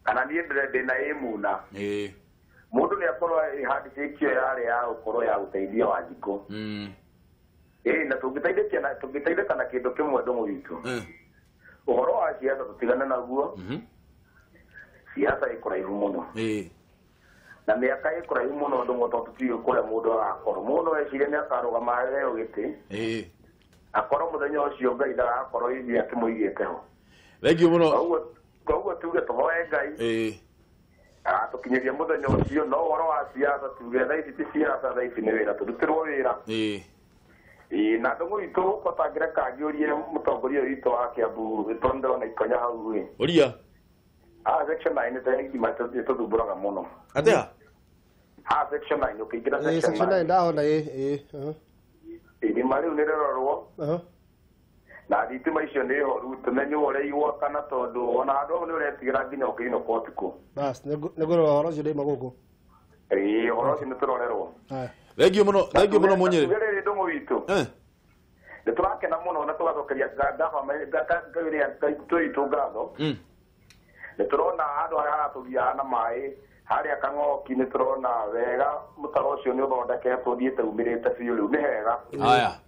Kana niĩ ndĩna ĩmuna. Mũndũ nĩ akorwo handshake ĩyo yarĩ ya gũkorwo ya gũteithia Wanjikũ. Na tũngĩteithĩka na kĩndũ kĩmwe ndũng'ũ witũ. Ũhoro wa siasa tũtigane naguo. Siasa ĩ kũraihu mũno. Na mĩaka ĩ kũraihu mũno ndũng'ũ tondũ tũtiũĩ kũrĩa mũndũ agakorwo. Mũndũ no ecirie nĩ akarũgama aheo gĩtĩ. Akorwo mũthenya ũcio Ngai ndagakorwo hihi akĩmũigĩte ho. Thengiũ mũno. Koguo tuge tũhoe Ngai. Tũkinyĩrie mũthenya ũcio no ũhoro wa siasa tuge thaa ici ti siasa thaa ici nĩ wĩra tũrutĩrwo wĩra. Na ndũng'ũ witũ kotangĩreka ngĩũrie mũtongoria ũyũ witũ wa Kiambu tondũ ndĩrona ikonya hau ĩ. Ũria. Section 9 nĩ tũthumbũraga mũno. Atĩa? Section 9 ũkĩingĩra section 9. Section 9 ndahona ĩ. Irima rĩu nĩ rĩrorwo. Na thitima icio nĩ horu tũmenye ũrĩa igwakana tondũ ona handũ hau nĩ ũretigĩra nginya ũkĩinũka ũtukũ. Bas nĩngũrora ũhoro ũcio ndaima gũkũ. Ũhoro ũcio nĩ tũrorerwo. Thengiũ mũno, thengiũ mũno Mũnyĩrĩ. Tuge rĩrĩ ndũng'ũ witũ. Nĩ tũrakena mũno na tũgacokeria Ngai witũ ngatho. Nĩ tũrona handũ harĩa haratũgiaga na maĩ harĩa Kang'oki nĩ tũrona wega mũtaro ũcio nĩ ũthondeketwo ũthiĩte umĩrĩte biũ rĩu nĩ hega. Haya.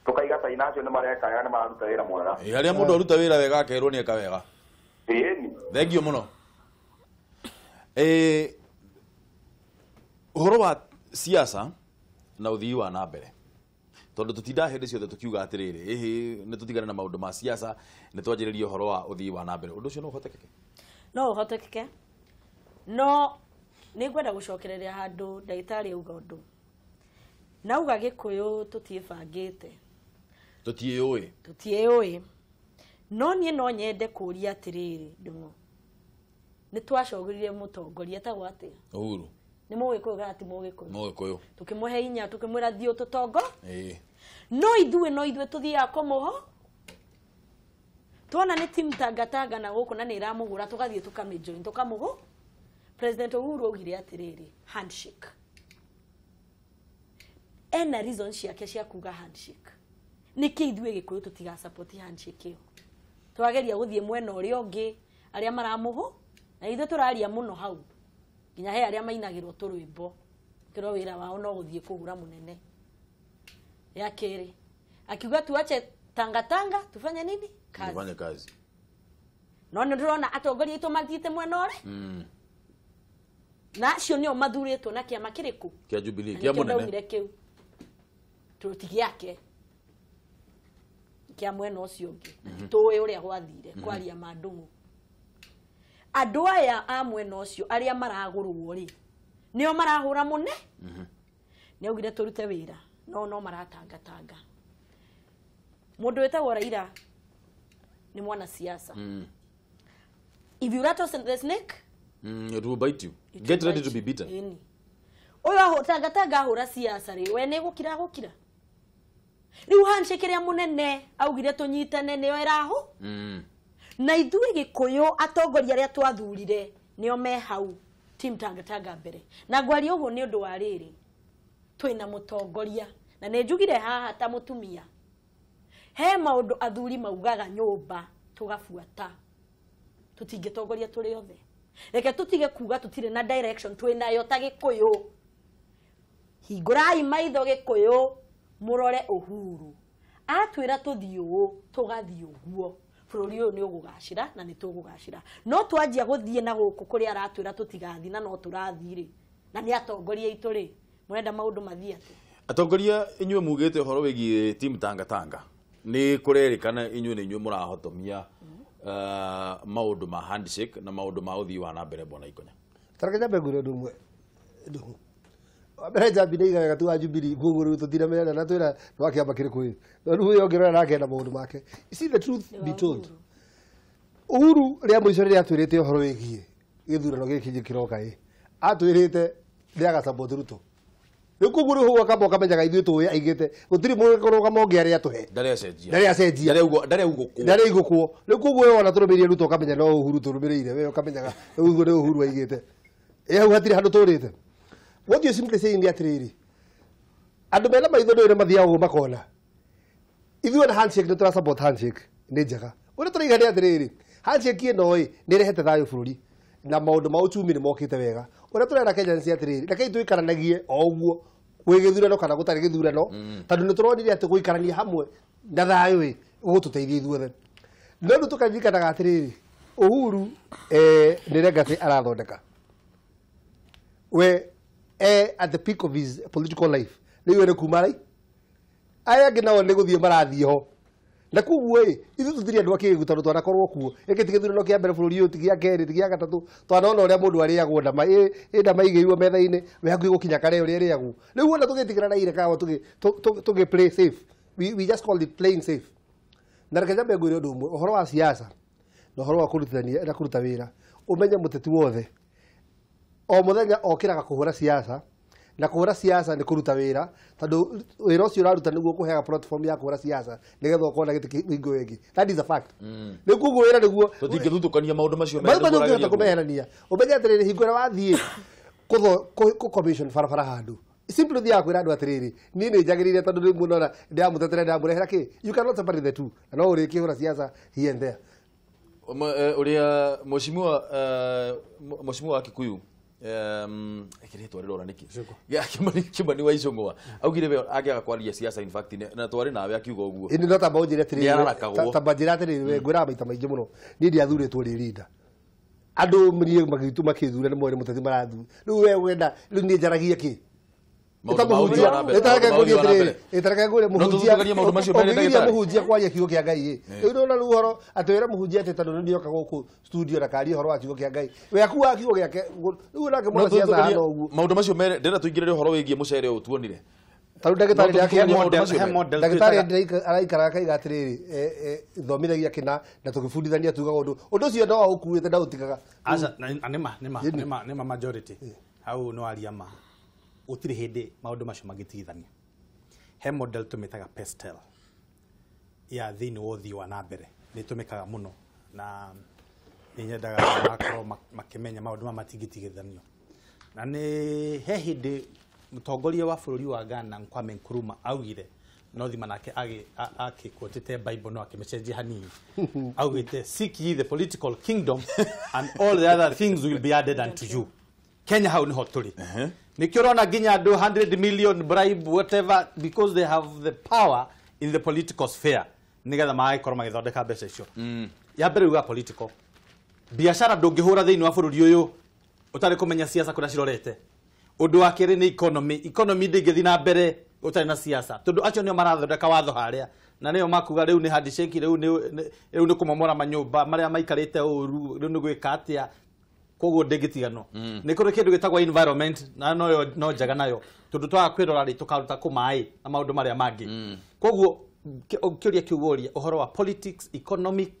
Tũkaiga caina acio nĩ mareka wega nĩ mararuta wĩra mwega. Harĩa mũndũ aruta wĩra wega akerwo nĩ eka wega. Ĩni. Thengiũ mũno. Ũhoro wa siasa na ũthii wa na mbere. Tondũ tũtindaga hĩndĩ ciothe tũkiuga atĩrĩrĩ ĩhĩ nĩ tũtigane na maũndũ ma siasa nĩ twanjĩrĩrie ũhoro wa ũthii wa na mbere. Ũndũ ũcio no ũhotekeke? No ũhotekeke. No nĩ ngwenda gũcokereria handũ ndagĩtarĩ auga ũndũ. Na auga Gĩkũyũ tũtiĩbangĩte. Tũtiĩũĩ. Tũtiĩũĩ. No niĩ no nyende kũũria atĩrĩrĩ ndũng'ũ. Nĩ twacogorire mũtongoria etagwo atĩa? Uhuru. Nĩ Mũgĩkũyũ kana ti Mũgĩkũyũ? Mũgĩkũyũ. Tũkĩmũhe hinya tũkĩmwĩra thiĩ ũtũtongo. No ithuĩ no ithuĩ tũthiaga kũmũho. Tuona nĩ timu tangatanga na gũkũ na nĩ ĩramũhũra tũgathiĩ tũkamĩjoin tũkamũhũ. President Uhuru augire atĩrĩrĩ handshake. Ena reason ciake cia kuga handshake. Nĩkĩ ithuĩ Gĩkũyũ tũtiga support handshake ĩyo? Tũrageria gũthiĩ mwena ũrĩa ũngĩ arĩa maramũhũ na ithuĩ tũraria mũno hau. Nginya he arĩa mainagĩrwo tũrwĩmbo. Kĩrwo wĩra wao no gũthiĩ kũhũra mũnene. Ya kerĩ akiuga tuache tangatanga tufanye nini? Kazi. Tufanye kazi. No nĩ ndĩrona atongoria aitũ mathiĩte mwena ũrĩa. Na acio nĩo mathurĩtwo na kĩama kĩrĩkũ? Kĩa Jubilee, kĩa mũnene. Ndaugire kĩu. Tũti gĩake. Kĩa mwena ũcio ũngĩ. Tũĩ ũrĩa gwathire kwaria ma ndũng'ũ. Andũ aya a mwena ũcio arĩa maragũrwo rĩ nĩo marahũra mũne. Nĩ augire tũrute wĩra no maratangatanga. Mũndũ wĩtagwo Raila nĩ mwana siasa. If you rattle the snake, it will bite you. Get ready to be beaten. Ũyũ tangatanga ahũra siasa rĩ we nĩ gũkira gũkira. Rĩu handshake ĩrĩa mũnene augire tũnyitane nĩyo ĩrahũ. Na ithuĩ Gĩkũyũ atongoria arĩa twathurire nĩo me hau team tangatanga mbere. Na ngwaria ũguo nĩ ũndũ wa rĩrĩ twĩna mũtongoria Na nĩ njugire haha ta mũtumia, he maũndũ athuri maugaga nyũmba tũgabuata, tũtingĩtongoria tũrĩ othe. Reke tũtige kuga tũtirĩ na direction twĩ nayo ta Gĩkũyũ. Hingũrai maitho Gĩkũyũ, mũrore Uhuru atwĩra tũthiĩ ũũ tũgathiĩ ũguo, bũrũri ũyũ nĩ ũgũgacĩra na nĩ tũgũgacĩra. No twanjia gũthiĩ na gũkũ kũrĩa aratwĩra tũtigathiĩ na no tũrathiĩ rĩ, na nĩ atongoria aitũ rĩ, mũrenda maũndũ mathiĩ atĩa? Atongoria inyuĩ mugĩte ũhoro wĩgiĩ team Tanga Tanga, nĩ kũrerĩkana inyuĩ nĩ inyuĩ mũrahotomia maũndũ ma handshake na maũndũ ma ũthii wa na mbere bwana Ikonya. Tareke nyambe ngwĩre ũndũ ũmwe ndũhũ. Mbere Njambi nĩ aigaga tu wa Jubilee koguo rĩu tũtiramenyana na twĩra nĩ wa kĩama kĩrĩkũ ĩ. No rĩu ũyũ ũngĩrora nake ena maũndũ make. You see, the truth be told, Uhuru rĩa mũico rĩrĩa atwĩrĩte ũhoro wĩgiĩ gĩthurano gĩkĩ kĩroka ĩ, atwĩrĩte nĩ agasupport Ruto. Rĩu koguo rĩu hau akamba ũkamenyaga ithuĩ tũĩ aigĩte gũtirĩ mũrũgamo ũngĩ arĩa atũhe. Ndarĩ acenjia. Ndarĩ acenjia. Ndarĩ augũkwo. Ndarĩ aigũkwo. Rĩu koguo we wona tũrũmĩrĩire Ruto ũkamenya no Uhuru tũrũmĩrĩire, we ũkamenyaga rĩu ũguo nĩ Uhuru aigĩte. Ĩ hau hatirĩ handũ tũrĩte. What you simply saying nĩ atĩrĩrĩ, andũ mena maitho nĩ mathiaga ũguo makona. Ithuĩ na handshake nĩ tũra support handshake nĩ njega. Ũrĩa tũraiga nĩ atĩrĩrĩ, handshake ĩno ĩ nĩ ĩrehete thayũ bũrũri na maũndũ ma uchumi nĩ mokĩte wega. Ũrĩa tũrera Kenya nĩ atĩrĩrĩ, rekei tũikaranagie o ũguo gwĩ gĩthurano kana gũtarĩ gĩthurano, tondũ nĩ tũronire atĩ gũikarania hamwe na thayũ ĩ gũgũtũteithia ithuothe. No rĩu tũkaririkanaga atĩrĩrĩ, Uhuru nĩ legacy arathondeka. We at the peak of his political life rĩu nĩ kuma rai aya angĩ nao nĩ gũthiĩ marathiĩ ho. Na koguo ĩ ithuĩ tũtirĩ andũ a kĩgĩgu tondũ twanakorwo kuo. Gĩkĩ ti gĩthurano kĩa mbere bũrũri ũyũ, ti gĩa kerĩ, ti gĩa gatatũ. Twanona ũrĩa mũndũ arĩagwo ndama, ĩ ndama igĩirwo metha-inĩ, we hakuhĩ gũkinya karĩa ũrĩa ĩrĩagwo. Rĩu wona tũgĩtigĩra na ire kawa tũgĩ play safe. We just call it playing safe. Na reke nyambe ngwĩre ũndũ ũmwe, ũhoro wa siasa na ũhoro wa kũrutithania na kũruta wĩra, ũmenye mũteti wothe o mũthenya okĩraga kũhũra siasa, na kũhũra siasa nĩ kũruta wĩra, tondũ wĩra ũcio ũraruta nĩguo ũkũheaga platform ya kũhũra siasa nĩgetha ũkorwo na gĩtĩ hingo ĩngĩ. That is a fact. Rĩu koguo wĩra nĩguo tũtingĩthutũkania maũndũ macio merĩ, maũndũ macio kũmeherania. Ũmenye atĩrĩrĩ, hingo ĩrĩa wathiĩ kũ commission barabara handũ, simply thiaga kwĩra andũ atĩrĩrĩ, niĩ nĩ njagĩrĩire tondũ rĩu mũnona ndĩramũtetera ndĩramũrehera kĩ. You cannot separate the two, na no ũrĩkĩhũra siasa here and there. Ũrĩa mheshimiwa wa Kikuyu kĩrĩtwa rĩrora nĩkĩ Kimani wa Icũng'wa augire we angĩaga kwaria siasa, in fact na twarĩ nawe akiuga ũguo. Ĩni no tamba ũnjĩre atĩrĩrĩ, tamba njĩre atĩrĩrĩ, we ngwĩraga maita maingĩ mũno, niĩ ndiathurĩtwo rĩ leader. Andũ niĩ magĩtu makĩthura nĩ moĩ nĩ mũteti marathura. Rĩu we wenda rĩu niĩ njaragia kĩ? Mũhunjia kwaria kiugo kĩa Ngai ĩ. Rĩu nĩwona rĩu ũhoro atĩ wĩra mũhunjia atĩ tondũ nĩndĩoka gũkũ studio na karia ũhoro wa kiugo kĩa Ngai. We akuaga kiugo gĩake, rĩu nake mwana siasa hana ũguo. Maũndũ macio merĩ ndĩrenda tũingĩrĩre ũhoro wĩgiĩ mũcere ũyũ tuonire. Tarĩu ndagĩtarĩ araikara akaiga atĩrĩrĩ, thomithagia kĩna na tũgĩbundithania tugaga ũndũ. Ũndũ ũcio no aũkuĩte ndaũtigaga. Aca nĩma nĩma nĩma nĩma majority. Hau no aria ma. Gũtirĩ hĩndĩ maũndũ macio mangĩtigithania. He model tũmĩtaga PESTEL ya thĩinĩ wa ũthii wa na mbere, nĩ ĩtũmĩkaga mũno na nĩ nyendaga makorwo makĩmenya maũndũ maya matingĩtigithanio. Na nĩ he hĩndĩ mũtongoria wa bũrũri wa Ghana Kwame Nkrumah augire, no thima nake akĩquotĩte Bible no akĩmĩcenjia hanini, augĩte seek ye the political kingdom and all the other things will be added unto you. Kenya hau niho tũrĩ. Nĩkĩo ũrona nginya andũ 100 million bribe whatever, because they have the power in the political sphere nĩgetha magagĩkorwo magĩthondeka mbeca icio. Ya mbere uga political biacara ndũngĩhũra thĩinĩ wa bũrũri ũyũ ũtarĩ kũmenya siasa kũrĩa cirorete. Ũndũ wa kerĩ nĩ economy. Economy ndĩngĩthiĩ na mbere ũtarĩ na siasa, tondũ acio nĩo marathondeka watho harĩa na nĩo makuga rĩu nĩ handshake, rĩu nĩ kũmomora manyũmba marĩa maikarĩte ũru, rĩu nĩ gwĩka atĩa, koguo ndĩngĩtiganwo. Nĩ kũrĩ kĩndũ gĩtagwo environment na no njega nayo, tondũ twaga kwĩrora rĩ tũkaruta kũ maĩ na maũndũ marĩa mangĩ. Koguo kĩũria kĩu woria ũhoro wa politics, economic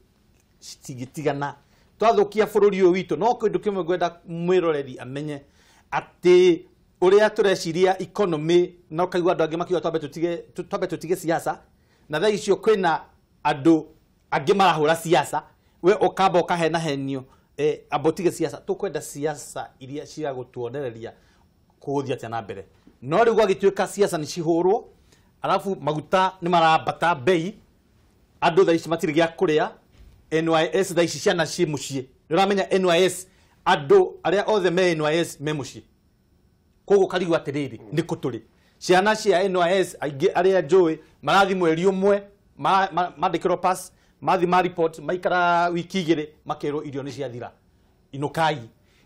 citingĩtigana. Twathũkia bũrũri ũyũ witũ, no kĩndũ kĩmwe ngwenda mwĩroreri amenye atĩ ũrĩa tũreciria economy, na ũkaigua andũ angĩ makiuga twambe tũtige siasa, na thaa icio kwĩna andũ angĩ marahũra siasa, we ũkamba ũkahenahenio amba ũtige siasa. Tũkwenda siasa iria cia gũtuonereria kũgũthiĩ atĩa na mbere. No rĩu gwagĩtuĩka siasa nĩ cihũrwo, Alafu maguta nĩ marambata bei, andũ thaa ici matirĩ gĩa kũrĩa. NYS thaa ici ciana ciĩ mũciĩ. Nĩ ũramenya NYS, andũ arĩa othe me NYS me mũciĩ. Koguo karigwo atĩrĩrĩ, nĩ kũ tũrĩ? Ciana cia NYS aingĩ arĩa njũĩ marathi mweri ũmwe, mandĩkĩrwo pass, mathi ma report, maikara wiki igĩrĩ makerwo irio nĩ ciathira, inũkai.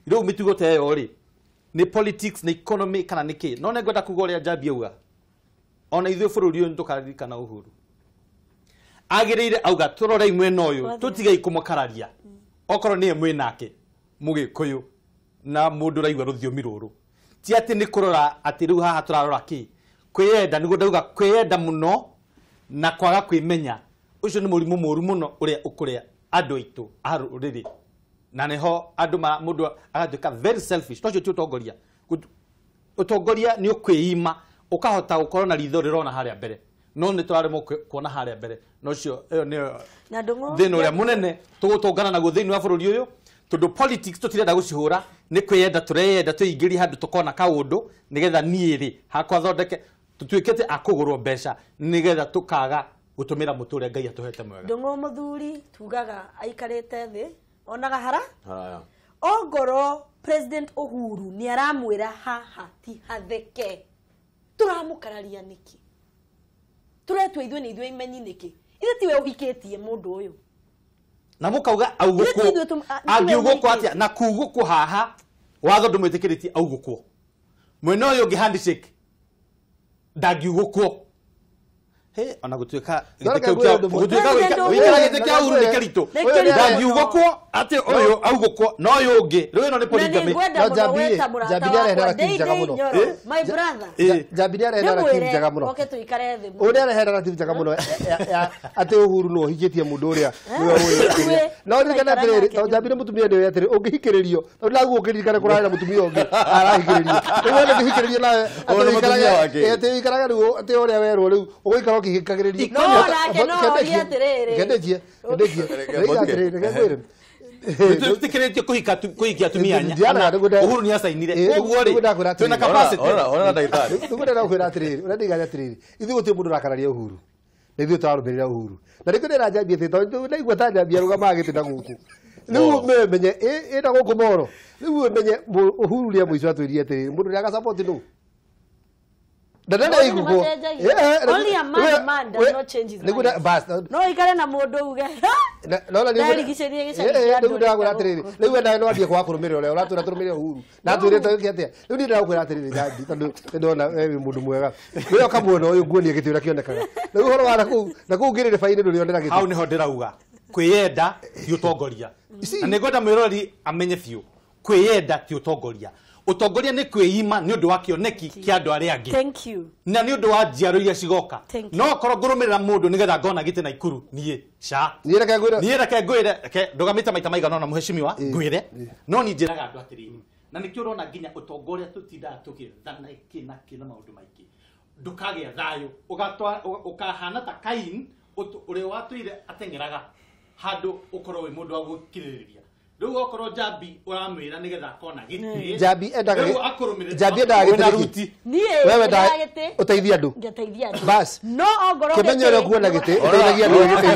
Rĩu mĩtugo ta ĩyo rĩ, nĩ politics, nĩ economy kana nĩ kĩ? No nĩngwenda kuga ũrĩa Njambi auga, ona ithuĩ bũrũri ũyũ nĩtũkaririkana Uhuru. Agĩrĩire auga tũrorei mwena ũyũ, tũtigei kũmũkararia. Okorwo nĩye mwĩnake mũgĩkũyũ na mũndũ ũraigua rũthiomi rũrũ, ti atĩ nĩ kũrora atĩ rĩu haha tũrarora kĩ. Kwĩyenda, nĩguo ndauga kwĩyenda mũno na kwaga kwĩmenya, ũcio nĩ mũrimũ mũru mũno ũrĩa ũkũrĩa andũ aitũ a rũrĩrĩ. Na nĩho andũ mũndũ agatuĩka very selfish. No ũcio ti ũtongoria. Ũtongoria nĩ ũkwĩima, ũkahota gũkorwo na ritho rĩrona harĩa mbere, no nĩ tũraremwo kuona harĩa mbere. No ũcio ĩyo nĩyo thĩna ũrĩa mũnene tũgũtũngana naguo thĩinĩ wa bũrũri ũyũ, tondũ politics tũtirenda gũcihũra, nĩ kwĩyenda tũreyenda twĩingĩrie handũ tũkona kaũndũ nĩgetha niĩ rĩ hakwa thondeke, tũtuĩkĩte a kũgũrwo mbeca nĩgetha tũkaga gũtũmĩra mũtũ ũrĩa Ngai atũhete mwega. Ndũng'ũ mũthuri tugaga aikarĩte thĩ onaga hara ongorwo President Uhuru nĩ aramwĩra haha ti hatheke, tũramũkararia nĩkĩ? Tũretwo ithuĩ nĩ ithuĩ imenyi nĩkĩ? Ithuĩ tiwe ũhikĩtie mũndũ ũyũ. Na mũkauga augũkwo, angiugũkwo atĩa? Na kugũkwo haha watho ndũmwĩtĩkĩrĩtie augũkwo. Mwena ũyũ ũngĩ handshake ndangiugũkwo. He, ona gũtuĩka gũtuĩka gĩtĩ kĩa Uhuru nĩ kĩritũ, ndangiugũkwo atĩ ũyũ augũkwo na ũyũ ũngĩ. Rĩu ĩno nĩ polygamy. No Njambi nĩ arehe narrative njega mũno. My brother, Njambi nĩ arehe narrative njega mũno. Oke tũikare thĩ. Ũrĩa arehe narrative njega mũno atĩ Uhuru no ũhikĩtie mũndũ ũrĩa nĩwe ũĩ. No ririkana atĩrĩrĩ, tondũ Njambi nĩ mũtumia nĩũĩ atĩrĩ, ũngĩhikĩrĩrio, tondũ naguo ũngĩririkana kũrarĩ na mũtumia ũngĩ arahikĩrĩrio. Rĩu wee ndũngĩhikĩrĩrio nawe atĩ ũikarage rĩu atĩ ũrĩa werwo rĩu ũgũikara ũkĩhikagĩrĩrio. No nake no orie atĩrĩrĩ. Ngendetie, ngendetie. Reke ngwĩre. Tũtĩkĩrĩtio kũhikia atumia anya. Uhuru nĩ acainire. Koguo rĩ, twĩna capacity. Ora ndagĩtarĩ. Nĩguo ndĩrakwĩra atĩrĩrĩ, ũrĩa ndĩigana atĩrĩrĩ, ithuĩ gũtirĩ mũndũ ũrakararia Uhuru. Na ithuĩ tũrarũmĩrĩra Uhuru. Na nĩkĩo ndĩranjambia atĩ tondũ ndaigua ta Njambi arũgamaga gĩtĩ na gũkũ. Rĩu menye ĩna gũkũ moro. Rĩu menye Uhuru rĩa mũico atwĩrire atĩrĩrĩ, mũndũ ũrĩa agasupport nũ? Only a man does not change his mind. No ikare na mũndũ uge. Ndarigicĩrie gĩcagi kĩa andũ. Rĩu ndĩrakwĩra atĩrĩrĩ, rĩu we nawe no ambie kwaga kũrũmĩrĩra ũrĩa ũratwĩra tũrũmĩrĩre Uhuru. Na atwĩrĩte gĩkĩ atĩa? Rĩu niĩ ndĩrakwĩra atĩrĩrĩ Njambi, tondũ nĩndona we wĩ mũndũ mwega. Wee ũkamuona ũyũ nguonie gĩtĩ ũrĩa kĩonekaga. Rĩu ũhoro wa na kũu ngĩrĩrĩba-inĩ ndũrĩonera gĩtĩ. Hau nĩho ndĩrauga kwĩyenda ti ũtongoria. Na nĩngwenda mwĩroreri amenye biũ, kwĩyenda ti ũtongoria. Ũtongoria nĩ kwĩima nĩ ũndũ wa kĩoneki kĩa andũ arĩa angĩ. Thank you. Na nĩ ũndũ wa njiaro iria cigoka. No korwo ngũrũmĩrĩra mũndũ nĩgetha ngona gĩtĩ Naikuru niĩ ca. Niĩ reke ngwĩre. Niĩ reke ngwĩre, reke ndũgamĩte maita maigana ũna mũheshimiwa ngwĩre. No niĩ njĩraga andũ atĩrĩrĩ, na nĩkĩo ũrona nginya ũtongoria tũtindaga tũgĩethana kĩ na kĩ na maũndũ maingĩ. Ndũkagĩa thayũ, ũkahana ta Kain ũrĩa watũire ateng'eraga handũ ũkorwo wĩ mũndũ wa gũkirĩrĩria. Rĩu okorwo Njambi ũramwĩra nĩgetha akona gĩtĩ. Njambi endaga gĩtĩ. Niĩ Wewe gĩtĩ. Ũteithie andũ. Ngeteithia andũ. Bas. No ongorwo kĩmenyo ũrĩa ũkuona gĩtĩ, ũteithagia andũ gĩtĩ.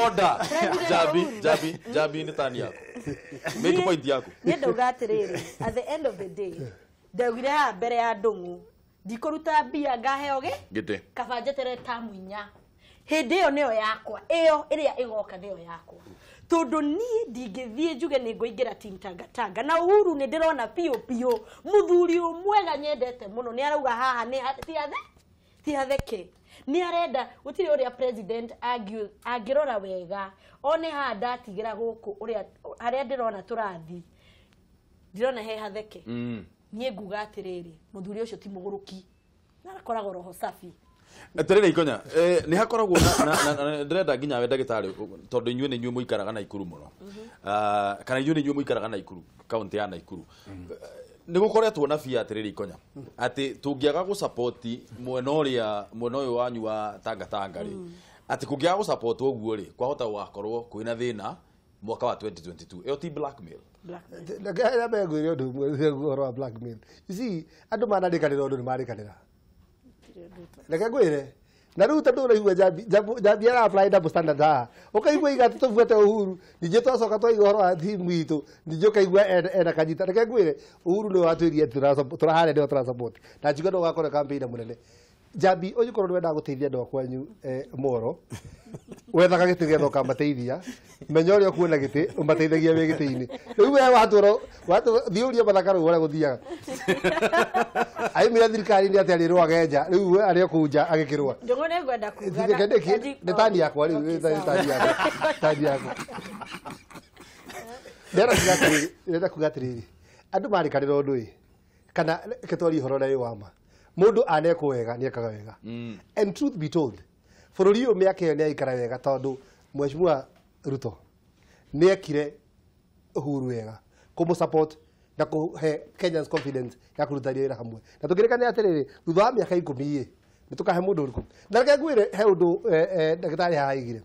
Order. Njambi, Njambi nĩ tani yaku. Make point yaku. Niĩ ndauga atĩrĩrĩ, at the end of the day, ndaugire haha mbere ya Ndũng'ũ, ndikũruta mbia ngaheo gĩ gĩtĩ. Kaba njeterere tamu inya. Hĩndĩ ĩyo nĩyo yakwa, ĩyo ĩrĩa ĩgoka nĩyo yakwa. Tondũ niĩ ndingĩthiĩ njuge nĩ ngũingĩra team Tangatanga. Na Uhuru nĩ ndĩrona biũ biũ mũthuri ũmwega nyendete mũno nĩ arauga haha nĩ ti hatheke. Nĩ arenda gũtirĩ ũrĩa president angĩrora wega one haha ndatigĩra gũkũ ũrĩa harĩa ndĩrona tũrathiĩ ndirona he hatheke. Niĩ nguga atĩrĩrĩ, mũthuri ũcio ti mũgũrũki na arakoragwo roho safi. Atirĩrĩ Ikonya, nĩ hakoragwo na ndĩrenda nginya we ndagĩtarĩ tondũ inyuĩ nĩ inyuĩ mũikaraga Naikuru mũno. Kana inyuĩ nĩ inyuĩ mũikaraga Naikuru, kaunti ya Naikuru. Nĩ gũkoretwo na bia atĩrĩrĩ Ikonya, atĩ tũngĩaga gũsapoti mwena ũrĩa mwena ũyũ wanyu wa Tangatanga rĩ, atĩ kũngĩaga gũsapotwo ũguo rĩ, kwahota gũgakorwo kwĩna thĩna mwaka wa 2022. Ĩyo ti blackmail. Reke ngwĩre ũndũ ũmwe ũhoro wa blackmail. You see, andũ manarĩkanĩra ũndũ nĩ marĩkanĩra. Reke ngwĩre na rĩu tondũ ũraigua Njambi ara apply double standard haha ũkaigua iga tũbuate Uhuru ningĩ twacoka twaiga ũhoro wa timu itũ ningĩ ũkaigua ena kanyita. Reke ngwĩre Uhuru nĩwe watwĩrire tũraharĩa nĩwe tũrasupport na njigue no ũgakorwo campaign mũnene. Njambi ũngĩkorwo nĩ wendaga gũteithia andũ a kwanyu Moro wethaga gĩtĩ getha ũkamateithia menya ũrĩa ũkuona gĩtĩ ũmateithagia wĩ gĩtĩ-inĩ. Rĩu we watũra thiĩ ũrie Mathaka rĩu ũrĩa gũthiaga aimĩra thirikari-inĩ atĩ arĩrũaga nja rĩu arĩ o kũu nja agĩkĩrũa. Ndũng'ũ nĩ ngwenda kuga nĩ tani yakwa rĩu nĩ tani yakwa tani yakwa. Ndĩrenda kuga atĩrĩrĩ andũ marĩkanĩra ũndũ ĩ kana reke twarie ũhoro ũrĩa wĩ wa ma. Mũndũ anekwo wega nĩekaga wega. And truth be told bũrũri ũyũ mĩaka ĩyo nĩaikara wega tondũ Mheshimiwa Ruto nĩekire Uhuru wega kũmũ support na kũhe Kenyans confidence ya kũruta wĩra hamwe. Na tũkĩrĩkanĩra atĩrĩrĩ thutha wa mĩaka 10 ĩ nĩ tũkahe mũndũ ũrĩkũ. Na reke ngwĩre he ũndũ ndagĩtarĩ haha aigire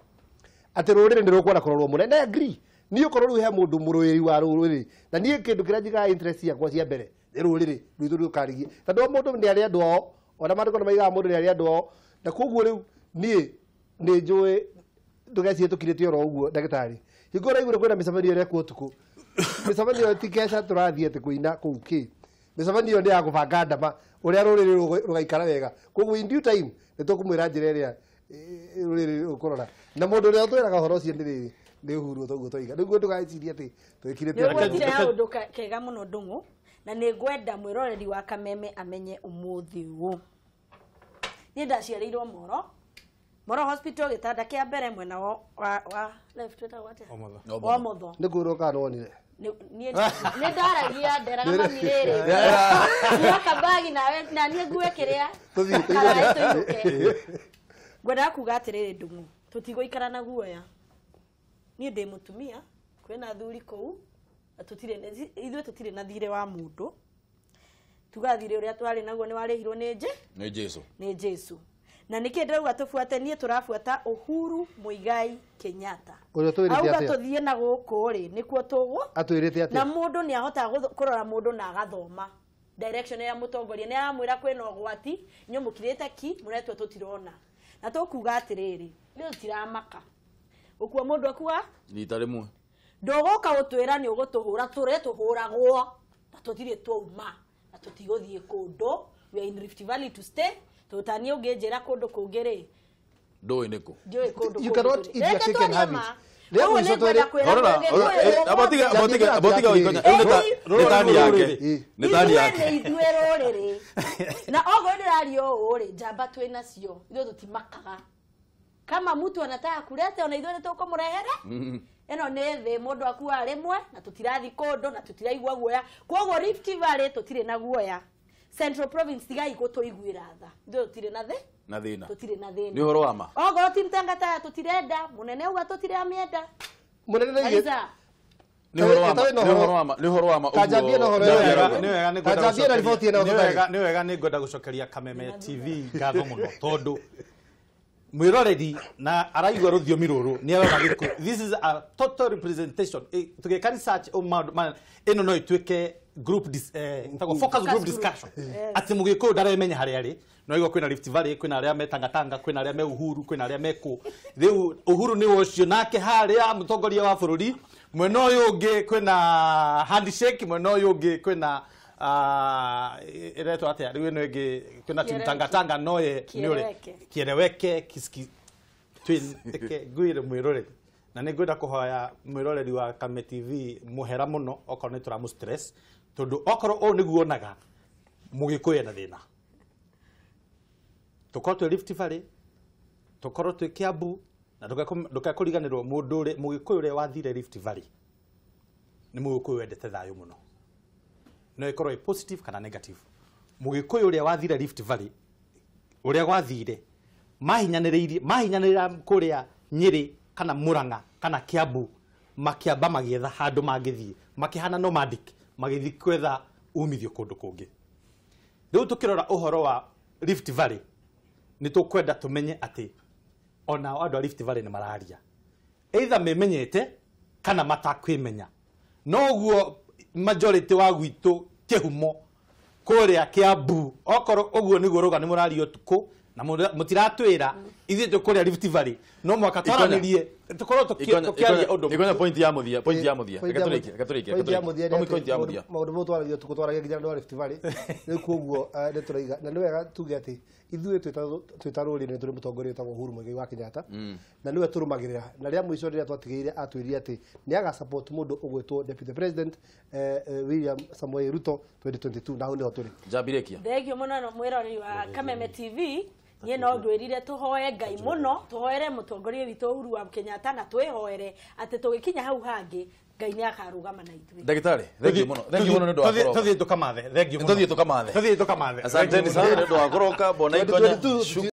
atĩ rũrĩrĩ nĩ rũkwenda kũrorwo mũno. Na agree niĩ okorwo rĩu he mũndũ mũrũĩri wa rũrĩrĩ na niĩ kĩndũ kĩrĩa njigaga interest ciakwa cia mbere nĩ rũrĩrĩ rwitũ rũkarigie tondũ o mũndũ nĩ arĩ andũ ao ona maandĩko nĩ maigaga mũndũ nĩ arĩ andũ ao na koguo rĩu niĩ nĩ njũĩ ndũgecirie tũkirĩte oro ũguo ndagĩtarĩ hingo ũraiguire kwĩna mĩcemanio ĩrekwo ũtukũ mĩcemanio ĩyo ti keca tũrathiĩ atĩ kũina kũu kĩ mĩcemanio ĩyo nĩ ya kũbanga ndama ũrĩa rũrĩrĩ rũgaikara wega koguo in due time nĩ tũkũmwĩra njĩra ĩrĩa rũrĩrĩ rũkũrora na mũndũ ũrĩa ũtwĩraga ũhoro ũcio nĩ rĩrĩ nĩ Uhuru toguo toiga nĩguo ndũgecirie atĩ twĩkirĩte Nĩ ũgwetire kaũndũ kega mũno Ndũng'ũ na nĩ ngwenda mwĩroreri wa Kameme amenye ũmũthĩ ũyũ. Niĩ ndaciarĩirwo Moro Moro Hospital gĩtanda kĩa mbere mwena wa left wĩtagwo atĩa? Omotho. Nĩ kwĩrwo kana wonire? Niĩ nĩ ndaragia nderaga mami rĩrĩ kuua kabagi nawe na niĩ ngue kĩrĩa karaĩ tũinũke. Ngwendaga kuga atĩrĩrĩ Ndũng'ũ tũtigũikara na guoya. Niĩ ndĩ mũtumia kwĩna athuri kũu na tũtirĩ ithuĩ tũtirĩ na thirĩ wa mũndũ tuga thirĩ ũrĩa twarĩ naguo nĩ warĩhirwo nĩ nĩ Jesu nĩ Jesu na nĩkĩ ndĩrauga tũbuate niĩ tũrabuata Uhuru Muigai Kenyatta auga tũthiĩ na gũkũ rĩ nĩkuo tũgũ atwĩrĩte atĩa na mũndũ nĩ ahotaga kũrora mũndũ na agathoma direction ya mũtongoria nĩ aramwĩra kwĩna ũgwati inyuĩ mũkirĩte ki mũretwo tũtirona na tũkuga atĩrĩrĩ nĩ tũtiramaka ũkua mũndũ akua rita rĩmwe ndũgũka gũtwĩra nĩ ũgũtũhũra tũrĩa tũhũragwo na tũtirĩ twauma na tũtigũthiĩ kũndũ. We are in Rift Valley to stay. Tũtaniĩ ũngĩnjĩra kũndũ kũngĩ rĩ ndũĩ nĩkũ ndiũĩ kũndũ You cannot eat your cake and have it. Nĩ tani yake ithuĩ rũrĩrĩ na okorwo ndĩraria ũũ rĩ njamba twĩ nacio ithuĩ tũtimakaga kama mtu anataka kuleta ona ithuĩ nĩtũkũmũrehere ĩno nĩ thĩ mũndũ akuaga rĩmwe na tũtirathi kũndũ na tũtiraigua guoya koguo Rift Valley tũtirĩ na guoya. Central Province tigai gũtũiguĩra tha ithuĩ tũtirĩ na thĩ na thĩna tũtirĩ na thĩna nĩ ũhoro wa ma okorwo ti Mtangataya tũtirenda mũnene auga tũtiramĩenda mũnene nĩ ũhoro wa ma nĩ wega nĩ ngwenda gũcokeria Kameme TV ngatho mũno tondũ mwiroreri na araigua rũthiomi rũrũ nĩ arona gĩkũ. This is a total representation. Tũgĩka research ĩno no ĩtuĩke group focus group discussion atĩ mũgĩkũyũ ndaremenya harĩa arĩ no igua kwĩna Rift Valley kwĩna arĩa me Tangatanga kwĩna arĩa me Uhuru kwĩna arĩa me kũ rĩu Uhuru nĩ ũcio nake harĩa mũtongoria wa bũrũri mwena ũyũ ũngĩ kwĩna handshake mwena ũyũ ũngĩ kwĩna ĩretwo atĩa rĩu ĩno ĩngĩ kwĩna timu Tangatanga noye nĩ ũrĩ kieleweke kisiki twin eke ngwĩre mwĩroreri na nĩ ngwenda kũhoya mwĩroreri wa Kame TV mũhera mũno okorwo nĩ tũramũ stress tondũ okorwo ũũ nĩguo onaga mũgĩkũyũ ena thĩna tũkorwo twĩ Rift Valley tũkorwo twĩ Kiambu na ndũkekũriganĩrwo mũndũ ũrĩa mũgĩkũyũ ũrĩa wathire Rift Valley nĩ mũgĩkũyũ wendete thayũ mũno no ĩkorwo ĩ positive kana negative. Mũgĩkũyũ ũrĩa wathire Rift Valley ũrĩa gwathire mahinyanĩrĩirie mahinyanĩrĩra kũrĩa Nyĩrĩ kana Murang'a kana Kiambu makiamba magietha handũ mangĩthiĩ makĩhana nomadic magĩthiĩ kwetha umithio kũndũ kũngĩ. Rĩu tũkĩrora ũhoro wa Rift Valley nĩ tũkwenda tũmenye atĩ onao andũ a Rift Valley nĩ mararia either memenyete kana matakwĩmenya Noguo majority wa gwitũ kĩhumo kũrĩa Kiambu okorwo ũguo nĩguo rũgano mũraria ũtukũ na mũtiratwĩra ithuĩ tũkũrĩa Rift Valley no mwaka twaranĩrie tũkorwo tũkĩaria ũndũ. Ikonya point ya mũthia, point ya mũthia, reke tũrĩkie, reke tũrĩkie, point ya mũthia nĩ point ya mũthia. Maũndũ mau twaragia ũtukũ twaragia nginya andũ a Rift Valley. Rĩu koguo nĩ tũraiga na nĩ wega tuge atĩ ithuĩ twĩ ta rũrĩrĩ nĩ tũrĩ mũtongoria wĩtagwo Uhuru Muigai wa Kenyatta na nĩwe tũrũmagĩrĩra na rĩa mũico rĩrĩa twatigĩire atwĩrire atĩ nĩ aga support mũndũ ũgwĩtwo Deputy President William Samoei Ruto 2022 na hau nĩho tũrĩ. Njambirĩkia. Thengio mũno mwĩroreri wa Kameme TV. Niĩ no ngwĩrire tũhoe Ngai mũno, tũhoere mũtongoria witũ Uhuru wa Kenyatta na twĩhoere atĩ tũgĩkinya hau hangĩ Ngai nĩ akarũgama na ithuĩ. Ndagĩtarĩ, thengio mũno, thengio mũno nĩ ũndũ wa kũroka. Tũthiĩ tũkamathe, thengio mũno. Tũthiĩ tũkamathe. Tũthiĩ tũkamathe. Asanteni sana nĩ ũndũ wa kũroka, mbona Ikonya.